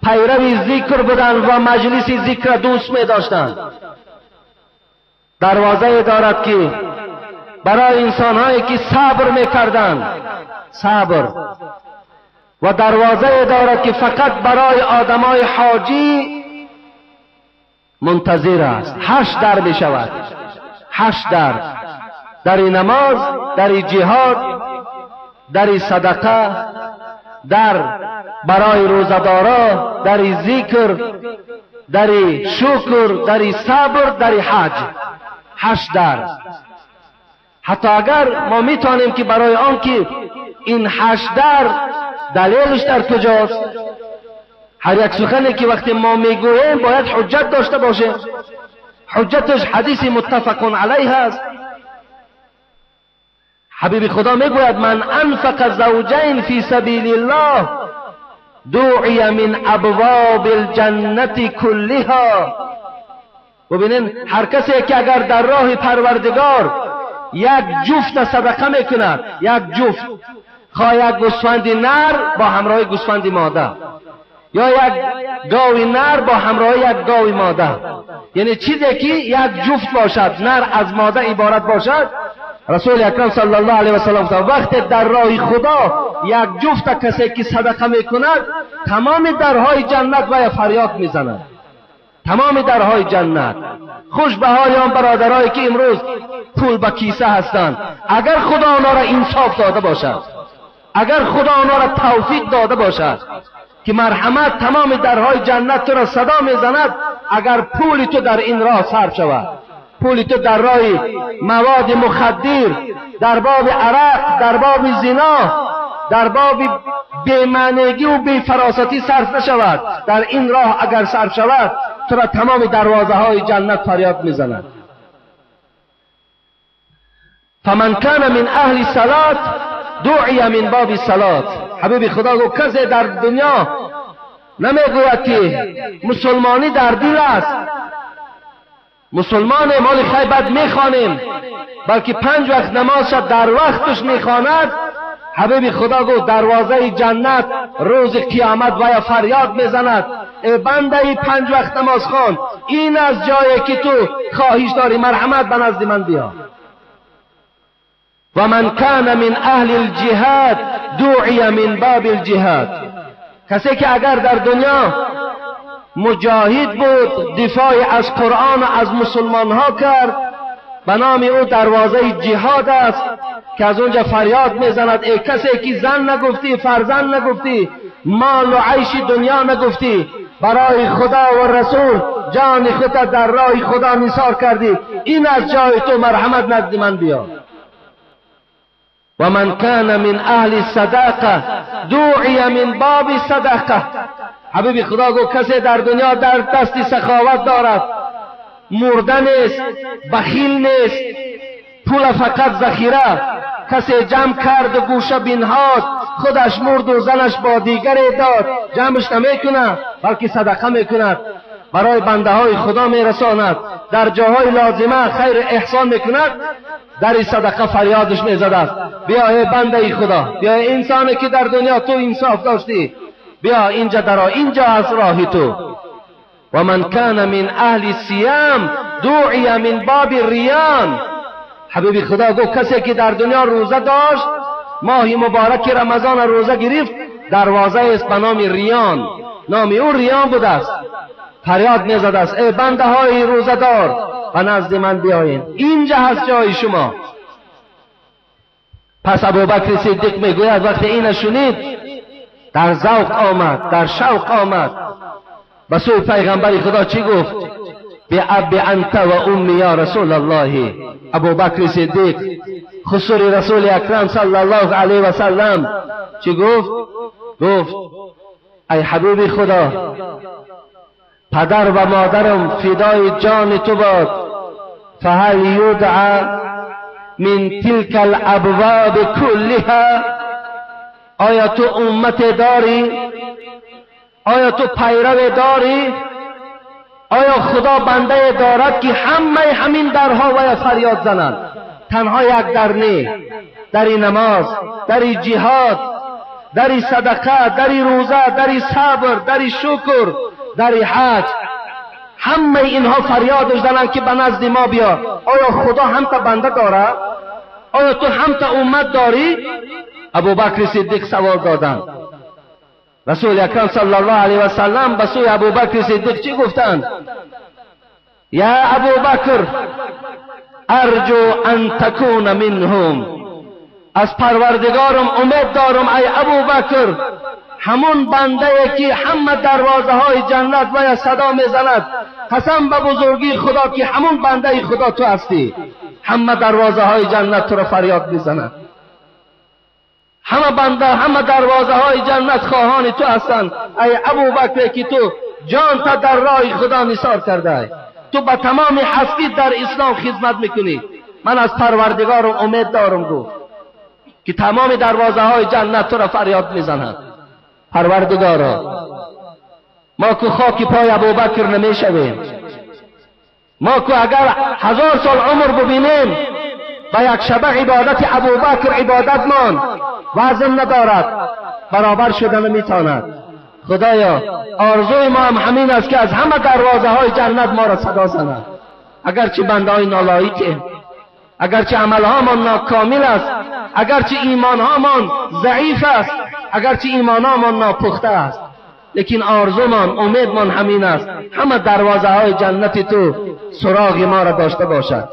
پیرو ذکر بودند و مجلس ذکر دوست می داشتند، دروازه دارد که برای انسانهایی که صبر میکردند، صبر، و دروازه دارد که فقط برای آدمای حاجی منتظر است. 8 در می شود، 8 در، در نماز، در جهاد، در صدقه، در برای روزه‌دارا، در ذکر، در شکر، در صبر، در حج. 8 در. حتی اگر ما میتونیم که برای آن که این 8 در دلیلش در کجاست، هر یک سخنی که وقتی ما میگوییم باید حجت داشته باشه، حجتش حدیث متفق علیه است. حبیب خدا میگوید من انفق زوجین فی سبیل الله دعی من ابواب الجنة کلها. ببینین، هر کسی که اگر در راه پروردگار یک جفت صدقه میکند، یک جفت، خواه یک گوسفند نر با همراه گوسفند ماده، یا یک گاو نر با همراه یک گاو ماده، یعنی چیزی که یک جفت باشد، نر از ماده عبارت باشد، رسول اکرم صلی الله علیه و سلم وقت در راه خدا یک جفت کسی که صدقه میکند، تمام درهای جنت و فریاد میزند، تمام درهای جنت. خوش به حال آن برادرایی که امروز پول به کیسه هستند، اگر خدا آنها را انصاف داده باشد، اگر خدا آنها را توفیق داده باشد که مرحمت تمام درهای جنت تو را صدا میزند، اگر پول تو در این راه صرف شود، پول تو در راه مواد مخدر، در باب عرق، در باب زنا، در باب بی‌معنیگی و بی‌فراستی صرف نشود، در این راه اگر صرف شود، تو را تمام دروازه های جنت فریاد میزند. فمن کان من اهل الصلاة دعی من باب الصلاة. حبیب خدا گفت کسی در دنیا نمیگوید که مسلمانی در دل است، مسلمان مال خیلی بد میخوانیم، بلکه 5 وقت نماز شد در وقتش میخواند. حبیب خدا گفت دروازه جنت روز قیامت و فریاد میزند، ای بنده 5 وقت نماز خوان، این از جایی که تو خواهش داری مرحمت به نزد من بیا. و من کان من اهل الجهاد دعی من باب الجهاد. کسی که اگر در دنیا مجاهد بود، دفاع از قرآن و از مسلمان ها کرد، به نام او دروازه جهاد است که از اونجا فریاد میزند، ای کسی که زن نگفتی، فرزند نگفتی، مال و عیش دنیا نگفتی، برای خدا و رسول جان خود در راه خدا نثار کردی، این از جای تو مرحمت نزد من بیا. و من کان من اهل الصدقه دعی من باب الصدقه. حبیب خدا گفت کسی در دنیا در دست سخاوت دارد، مرده نیست، بخیل نیست، پول فقط ذخیره کسی جمع کرد و گوشه بنهاد، خودش مرد و زنش با دیگری داد، جمعش نمیکنه بلکه صدقه میکند، برای بنده های خدا میرساند، در جاهای لازمه خیر احسان میکند. در این صدقه فریادش میزد است بیا ای بنده خدا، بیا ای انسانی که در دنیا تو انصاف داشتی، بیا اینجا درا، اینجا از راه تو. و من کان من اهل الصیام دعی من باب الریان. حبیب خدا گفت کسی که در دنیا روزه داشت، ماه مبارک رمضان روزه گرفت، دروازه است به نام ریان، نام او ریان بوده است، فریاد میزد است ای بنده های روزه دار به نزد من بیایین، اینجا هست جای شما. پس ابوبکر صدیق میگوید وقتی این شنید در ذوق آمد، در شوق آمد، به سوی پیغمبر خدا چی گفت؟ به اب انت و امی یا رسول الله. ابوبکر صدیق خسر رسول اکرم صلی الله علیه و سلم چی گفت؟ گفت ای حبیب خدا، پدر و مادرم فدای جان تو باد، فهل یدعى من تلك الابواب كلها. آیا تو امت داری؟ آیا تو پیرو داری؟ آیا خدا بنده دارد که همه همین درها و فریاد زنند؟ تنها یک در نی، در نماز، در جهاد، در صدقه، در روزه، در صبر، در شکر، در حج، همه اینها فریاد زنند که به نزد ما بیا. آیا خدا هم تا بنده دارد؟ آیا تو هم تا امت داری؟ ابوبکر صدیق سوال دادند. رسول اکرم صلی الله علیه و سلم به سوی ابوبکر صدیق چی گفتند؟ یا ابوبکر ارجو ان تکون منهم. از پروردگارم امید دارم ای ابوبکر، همون بنده که همه دروازه های جنت و صدا میزند، قسم به بزرگی خدا که همون بنده خدا تو هستی، همه دروازه های جنت تو را فریاد میزند، همه بنده، همه دروازه های جنت خواهان تو هستند ای ابوبکر که تو جان تا در راه خدا نثار کرده ای، تو به تمام هستی در اسلام خدمت میکنی. من از پروردگارم امید دارم گفت که تمام دروازه های جنت تو را فریاد میزند. پروردگارا ما که خاک پای ابوبکر نمیشویم، ما که اگر 1000 سال عمر ببینیم با یک شبه عبادت ابوبکر عبادت مان وزن ندارد، برابر شده نمیتواند. خدایا آرزوی ما هم همین است که از همه دروازه های جنت ما را صدا زند، اگرچه بنده های نالایقیم، اگرچه عملهامان ناکامل است، اگرچه ایمانهامان ضعیف است، اگرچه ایمانهامان ناپخته است، لیکن آرزومان امیدمان همین است همه دروازه های جنت تو سراغ ما را داشته باشد،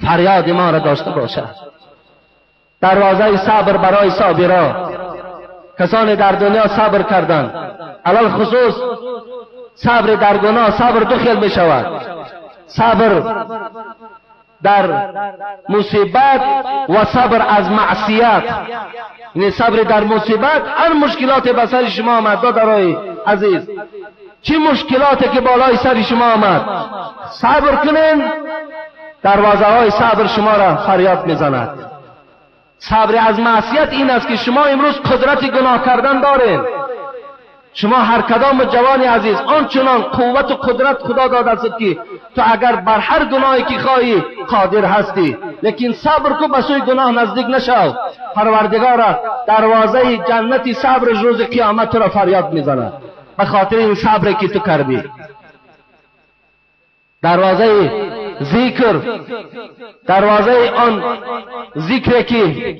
فریاد ما را داشته باشد. دروازه صبر برای صابرا، کسانی در دنیا صبر کردند، علل خصوص صبر در گناه. صبر دو خیل می شود، صبر در مصیبت و صبر از معصیت. یعنی صبر در مصیبت، هر مشکلات به سر شما آمد دادرای عزیز، چه مشکلاتی که بالای سر شما آمد صبر کنین، دروازه های صبر شما را فریاد میزند. صبر از معصیت این است که شما امروز قدرت گناه کردن دارین، شما هر کدام جوان عزیز آنچنان قوت و قدرت خدا داده است که تو اگر بر هر گناهی که خواهی قادر هستی، لیکن صبر کو، به سوی گناه نزدیک نشو. پروردگارا دروازه جنت صبر روز قیامت را فریاد میزند به خاطر این صبر که تو کردی. دروازه ذکر، دروازه آن ذکر که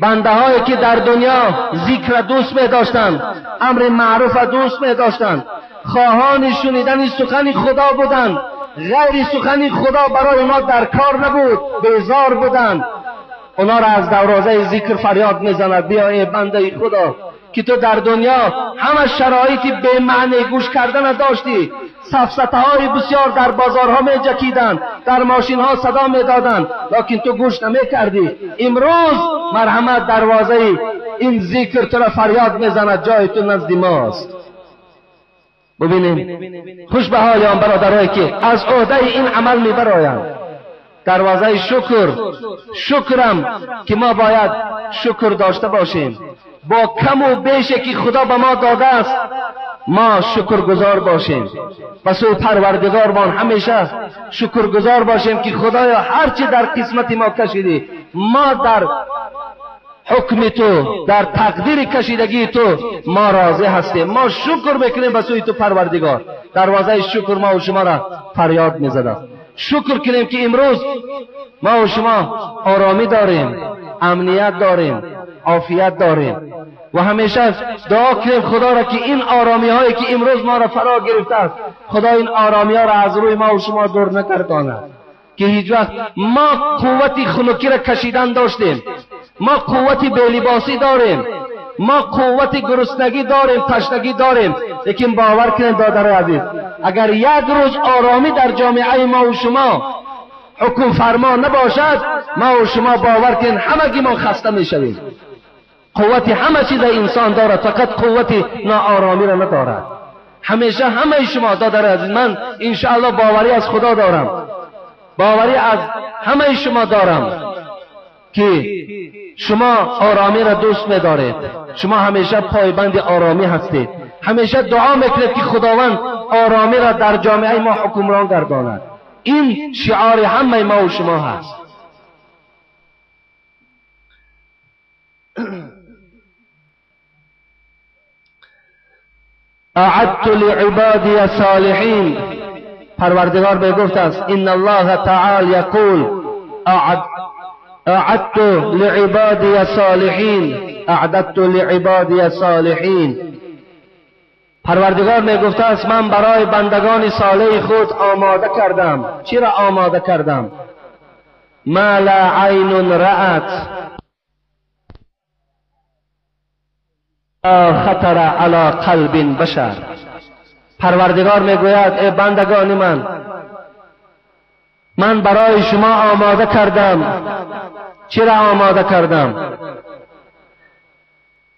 بنده هایی که در دنیا ذکر دوست می داشتند، امر معروف دوست می داشتند، خواهان شنیدن سخن خدا بودند، غیر سخن خدا برای اونا در کار نبود، بیزار بودند، اونا را از دروازه ذکر فریاد میزند بیا ای بنده خدا که تو در دنیا همه شرایط به معنی گوش کردن داشتی، سفسطه های بسیار در بازارها می جکیدند، در ماشین ها صدا می دادند، لیکن تو گوش نمی کردی. امروز مرحمت دروازه این ذکر تو را فریاد می زند، جای تو نزد ماست. ببینیم خوش به حال آن برادرایی که از عهده این عمل میبرایند. دروازه شکر، شکرم که ما باید شکر داشته باشیم. با کم و بیشی که خدا به ما داده است ما شکرگزار باشیم. به سوی پروردگارمان همیشه شکرگزار باشیم که خدایا هرچی در قسمت ما کشیدی، ما در حکم تو، در تقدیر کشیدگی تو ما راضی هستیم. ما شکر میکنیم به سوی تو پروردگار. دروازه شکر ما و شما را فریاد میزد. شکر کنیم که امروز ما و شما آرامی داریم، امنیت داریم، عافیت داریم و همیشه دعا کنیم خدا را که این آرامی هایی که امروز ما را فرا گرفته است، خدا این آرامی ها را از روی ما و شما دور نگرداند. که هیچ وقت ما قوت خنکی را کشیدن داشتیم، ما قوت بی‌لباسی داریم، ما قوت گرسنگی داریم، تشنگی داریم، لیکن باور کنیم دادر عزیز، اگر یک روز آرامی در جامعه ما و شما حکم فرما نباشد، ما و شما باور کنیم همگی ما خسته میشویم. قوت همه چیز انسان دارد، فقط قوت ناآرامی را ندارد. همیشه همه شما دادر عزیز، من انشاءالله باوری از خدا دارم، باوری از همه شما دارم که شما آرامی را دوست می‌دارید، شما همیشه پایبند آرامی هستید، همیشه دعا میکنید که خداوند آرامی را در جامعه ما حکمران گرداند. این شعار همه ما و شما هست. اعدت لعبادی الصالحین، پروردگار به گفت است ان الله تعالی یقول اعدت لعبادی الصالحین، اعددت لعبادی الصالحین. پروردگار می گفته است من برای بندگان صالح خود آماده کردم. چی را آماده کردم؟ ما لا عین رأت خطر علی قلب بشر. پروردگار می گوید ای بندگان من، من برای شما آماده کردم. چرا آماده کردم؟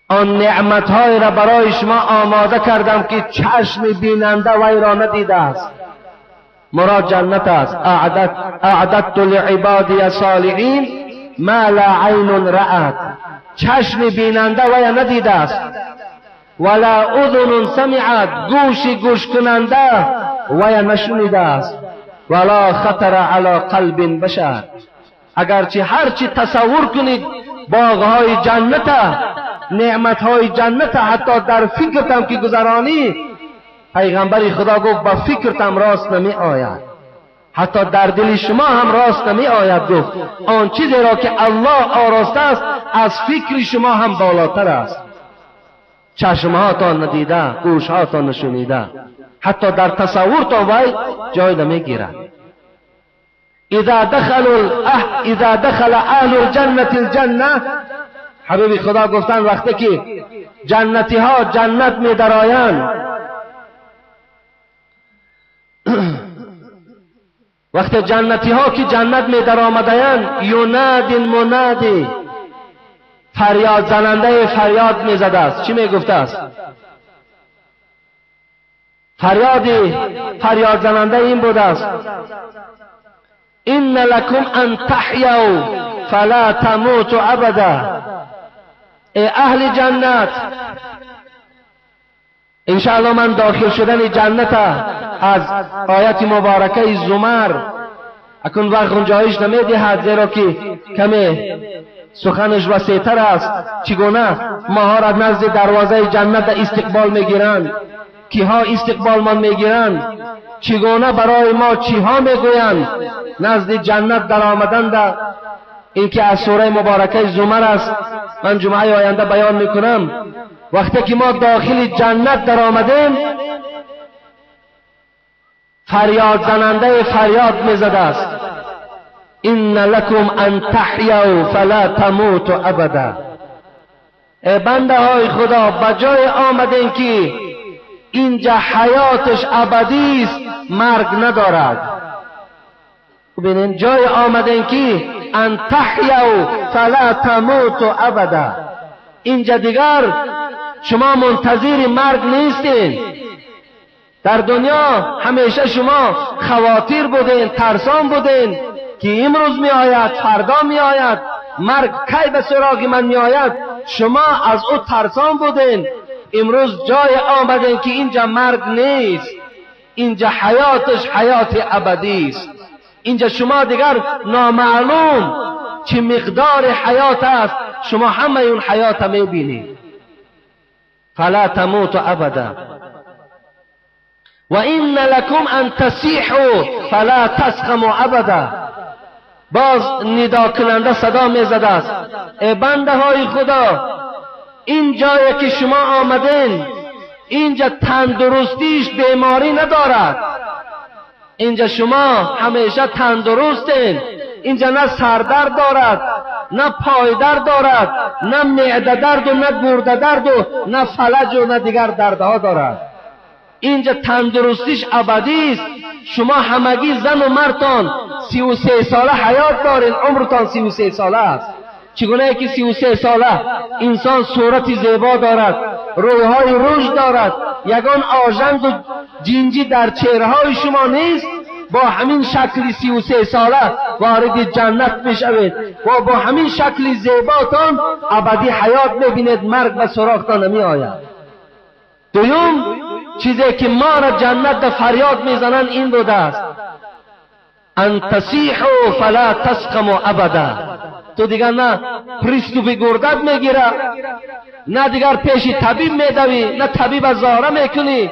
آن نعمتهای را برای شما آماده کردم که چشم بیننده وی را ندیده است. مراد جنت است. اعددت لعبادی الصالحین ما لا عین رأت، چشم بیننده وی ندیده است، ولا اذن سمعت، گوش گوش کننده وی نشنیده است، ولا خطر علی قلب بشر. اگرچه هرچی تصور کنید باغهای جنت، نعمتهای جنت، حتی در فکرتم که گذرانی، پیغمبر خدا گفت با فکرتم راست نمی آید، حتی در دل شما هم راست نمی آید. گفت آن چیزی را که الله آراسته است از فکر شما هم بالاتر است. چشمهاتان ندیده، گوشهاتان نشنیده، حتی در تصورتان وی جای نمیگیرد. اذا دخل اهل الجنة الجنة، حبیب خدا گفتن وقتی که جنتی ها جنت می درآیند، وقتی جنتی ها که جنت می درآمدند، ینادی المنادی، فریاد زننده فریاد می زده است. چی می گفته است؟ فریاد زننده این بوده است: ان لکم ان تحیوا فلا تموتوا ابدا. ای اهل جنت، انشاءالله من داخل شدن جنت از آیت مبارکه زمر اکنون وقت گنجایش نمیدهد، زیرا که کمی سخنش وسیع‌تر است. چگونه ماها را نزد دروازه جنت استقبال میگیرند، کیها استقبال من میگیرند، چگونه برای ما چیها میگویند نزد جنت در آمدن. این که از سوره مبارکه زمر است، من جمعه آینده بیان میکنم. وقتی که ما داخل جنت در آمدیم، فریاد زننده فریاد میزده است: ان لکم ان تحیوا فلا تموتوا ابدا. ای بنده های خدا، بجای آمدین که اینجا حیاتش ابدی است، مرگ ندارد. ببینین جای آمدین که ان تحیوا فلا تموتوا ابدا، اینجا دیگر شما منتظر مرگ نیستین. در دنیا همیشه شما خواطر بودین، ترسان بودین که امروز می آید، فردا می آید، مرگ کی به سراغ من می آید. شما از او ترسان بودین. امروز جای آمدین که اینجا مرگ نیست، اینجا حیاتش حیات ابدی است. اینجا شما دیگر نامعلوم چه مقدار حیات است، شما همه اون حیات میبینید. فلا تموت ابدا و این لکم ان تصیحوا فلا تسقموا ابدا. باز ندا کننده صدا میزده است: ای بنده های خدا، این جایی که شما آمدین اینجا تندرستیش بیماری ندارد. اینجا شما همیشه تندرستین. اینجا نه سردرد دارد، نه پایدرد دارد، نه معده درد و نه گرده درد و نه فلج و نه دیگر دردها دارد. اینجا تندرستیش ابدی است. شما همگی زن و مردتان 33 ساله حیات دارین، عمرتان 33 ساله است. چگونه که 33 ساله انسان صورت زیبا دارد، رویهای روش دارد، یگان آژنگ و جینجی در چهره‌های شما نیست، با همین شکل 33 ساله وارد جنت میشوید و با همین شکل زیباتان ابدی حیات میبینید، مرگ به سراغتان نمی آید. دوم چیزی که ما را جنت در فریاد میزنند این بوده است: ان تصیحوا فلا تسقموا ابدا. تو دیگر نه پریستوپی گردت میگیره، نه دیگر پیش طبیب میدوی، نه طبیب زاره میکنی.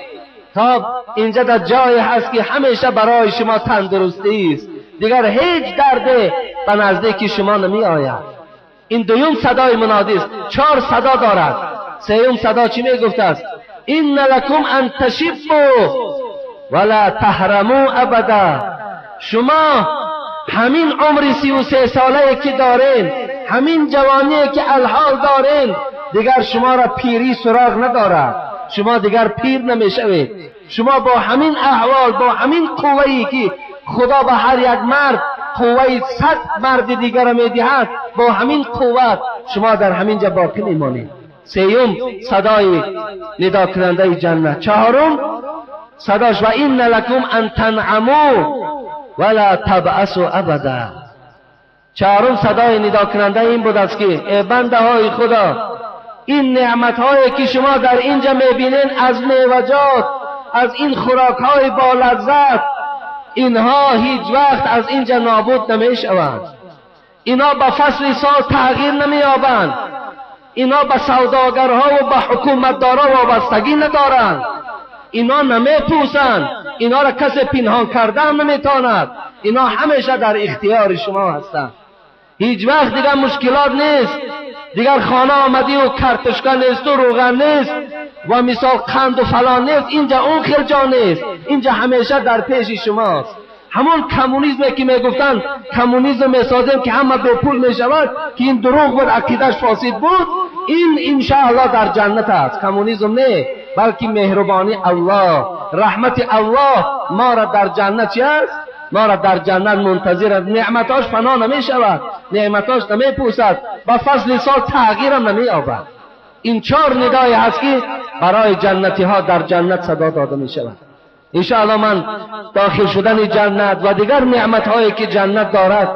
خب اینجا در جایی هست که همیشه برای شما تندرستی است، دیگر هیچ درد به نزدیک شما نمی آید. این دوم صدای منادی است. 4 صدا دارد. سوم صدا چی میگفت است؟ این لکم ان تشبوا ولا تهرموا ابدا. شما همین عمر 33 ساله که دارین، همین جوانی که الحال دارین، دیگر شما را پیری سراغ ندارد. شما دیگر پیر نمیشوید. شما با همین احوال، با همین قوه‌ای که خدا به هر یک مرد قوه 100 مرد دیگر را میدهد، با همین قوت شما در همین جا باقی میمانید. سوم صدای ندا کننده جنت. چهارم صداش: و این لکم ان تنعموا ولا تبعثوا ابدا. چهارم صدای ندا کننده این بود است که ای بنده های خدا، این نعمت هایی که شما در اینجا میبینین، از میوجات، از این خوراک های با لذت، اینها هیچ وقت از اینجا نابود نمیشوند. اینا به فصل سال تغییر نمییابند. اینا به سوداگرها و به حکومتدارا وابستگی ندارند. اینا نمیپوسند. اینا را کسی پنهان کرده هم نمیتواند. اینا همیشه در اختیار شما هستند. هیچ وقت دیگر مشکلات نیست. دیگر خانه آمدی و کرتشکا نیست و روغن نیست و مثال قند و فلان نیست. اینجا اون خیل جا نیست. اینجا همیشه در پیش شماست. همون کمونیسم که میگفتن کمونیسم میسازیم که همه به پول میشود، که این دروغ بود، عقیدش فاسد بود، این انشاءالله در جنت است. کمونیسم نه، بلکه مهربانی الله، رحمت الله ما را در جنت چی است؟ ما را در جنت منتظر است. نعمتاش فنا نمی شود، نعمتاش نمی پوسد، با فصل سال تغییر هم نمی یابد. این 4 ندای هست که برای جنتی ها در جنت صدا داده می شود. انشاءالله من داخل شدن جنت و دیگر نعمت هایی که جنت دارد،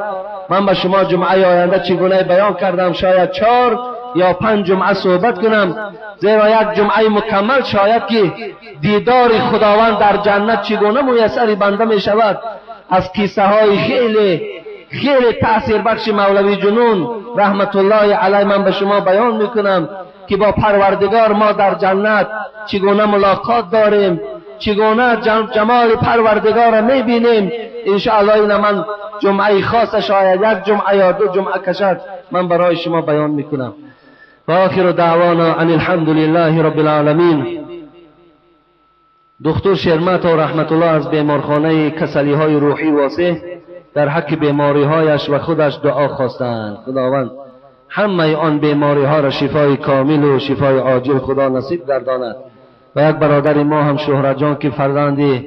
من به شما جمعه آینده چگونه بیان کردم، شاید 4 یا 5 جمعه صحبت کنم، زیرا یک جمعه مکمل شاید که دیدار خداوند در جنت چگونه میسر بنده می شود، از قصه های خیلی خیلی تاثیر بخش مولوی جنون رحمت الله علیه من به شما بیان میکنم که با پروردگار ما در جنت چگونه ملاقات داریم، چگونه جمال پروردگار را میبینیم. انشاءالله این من جمعه خاص شاید 1 جمعه یا 2 جمعه کشد من برای شما بیان میکنم. و آخر دعوانا ان الحمد لله رب العالمین. دکتر شرمت و رحمت الله از بیمارخانه کسلی های روحی واسه در حق بیماری هایش و خودش دعا خواستند. خداوند همه آن بیماری ها را شفای کامل و شفای عاجل خدا نصیب گرداند. و یک برادر ما هم شهرت جان که فرزند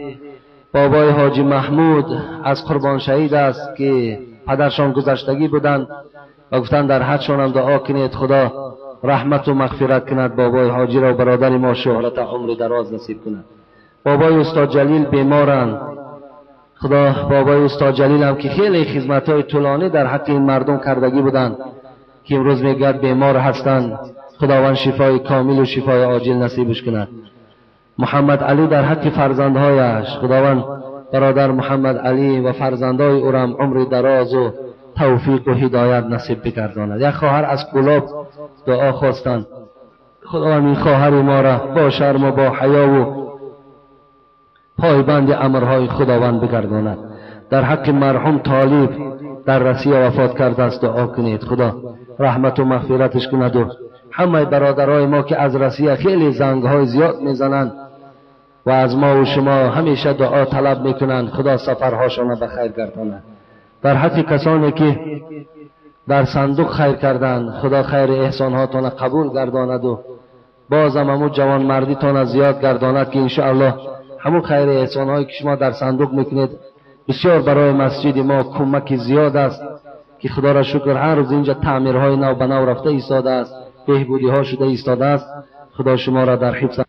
بابای حاجی محمود از قربان شهید است که پدرشان گذشتگی بودند و گفتند در حدشان هم دعا کنید خدا رحمت و مغفرت کند بابای حاجی را و برادر ما شهرت عمر دراز نصیب کند. بابای استاد جلیل بیمارند. خدا بابای استاد جلیل هم که خیلی خدمت‌های طولانی در حق این مردم کردگی بودند که امروز میگوید بیمار هستند، خداوند شفای کامل و شفای عاجل نصیبش کند. محمد علی در حق فرزندهایش، خداوند برادر محمد علی و فرزندهای او را عمر دراز و توفیق و هدایت نصیب بگرداند. یک خواهر از کلاب دعا خواستند، خداوند این خواهر ما را با شرم و با حیا و پایبند امرهای خداوند بگرداند. در حق مرحوم طالب در رسیه وفات کرده است دعا کنید، خدا رحمت و مغفرتش کند. و همه برادرای ما که از رسیه خیلی زنگهای زیاد میزنند و از ما و شما همیشه دعا طلب میکنند، خدا سفرهاشان را به خیر گرداند. در حق کسانی که در صندوق خیر کردند، خدا خیر احسانهاتان قبول گرداند و بازم همون جوان مردیتان زیاد گرداند که انشاءالله همون خیر احسانهایی که شما در صندوق میکنید بسیار برای مسجد ما کمک زیاد است که خدا را شکر هر روز اینجا تعمیرهای نو به نو رفته ایستاده است، بهبودی ها شده ایستاده است. خدا شما را در حفظ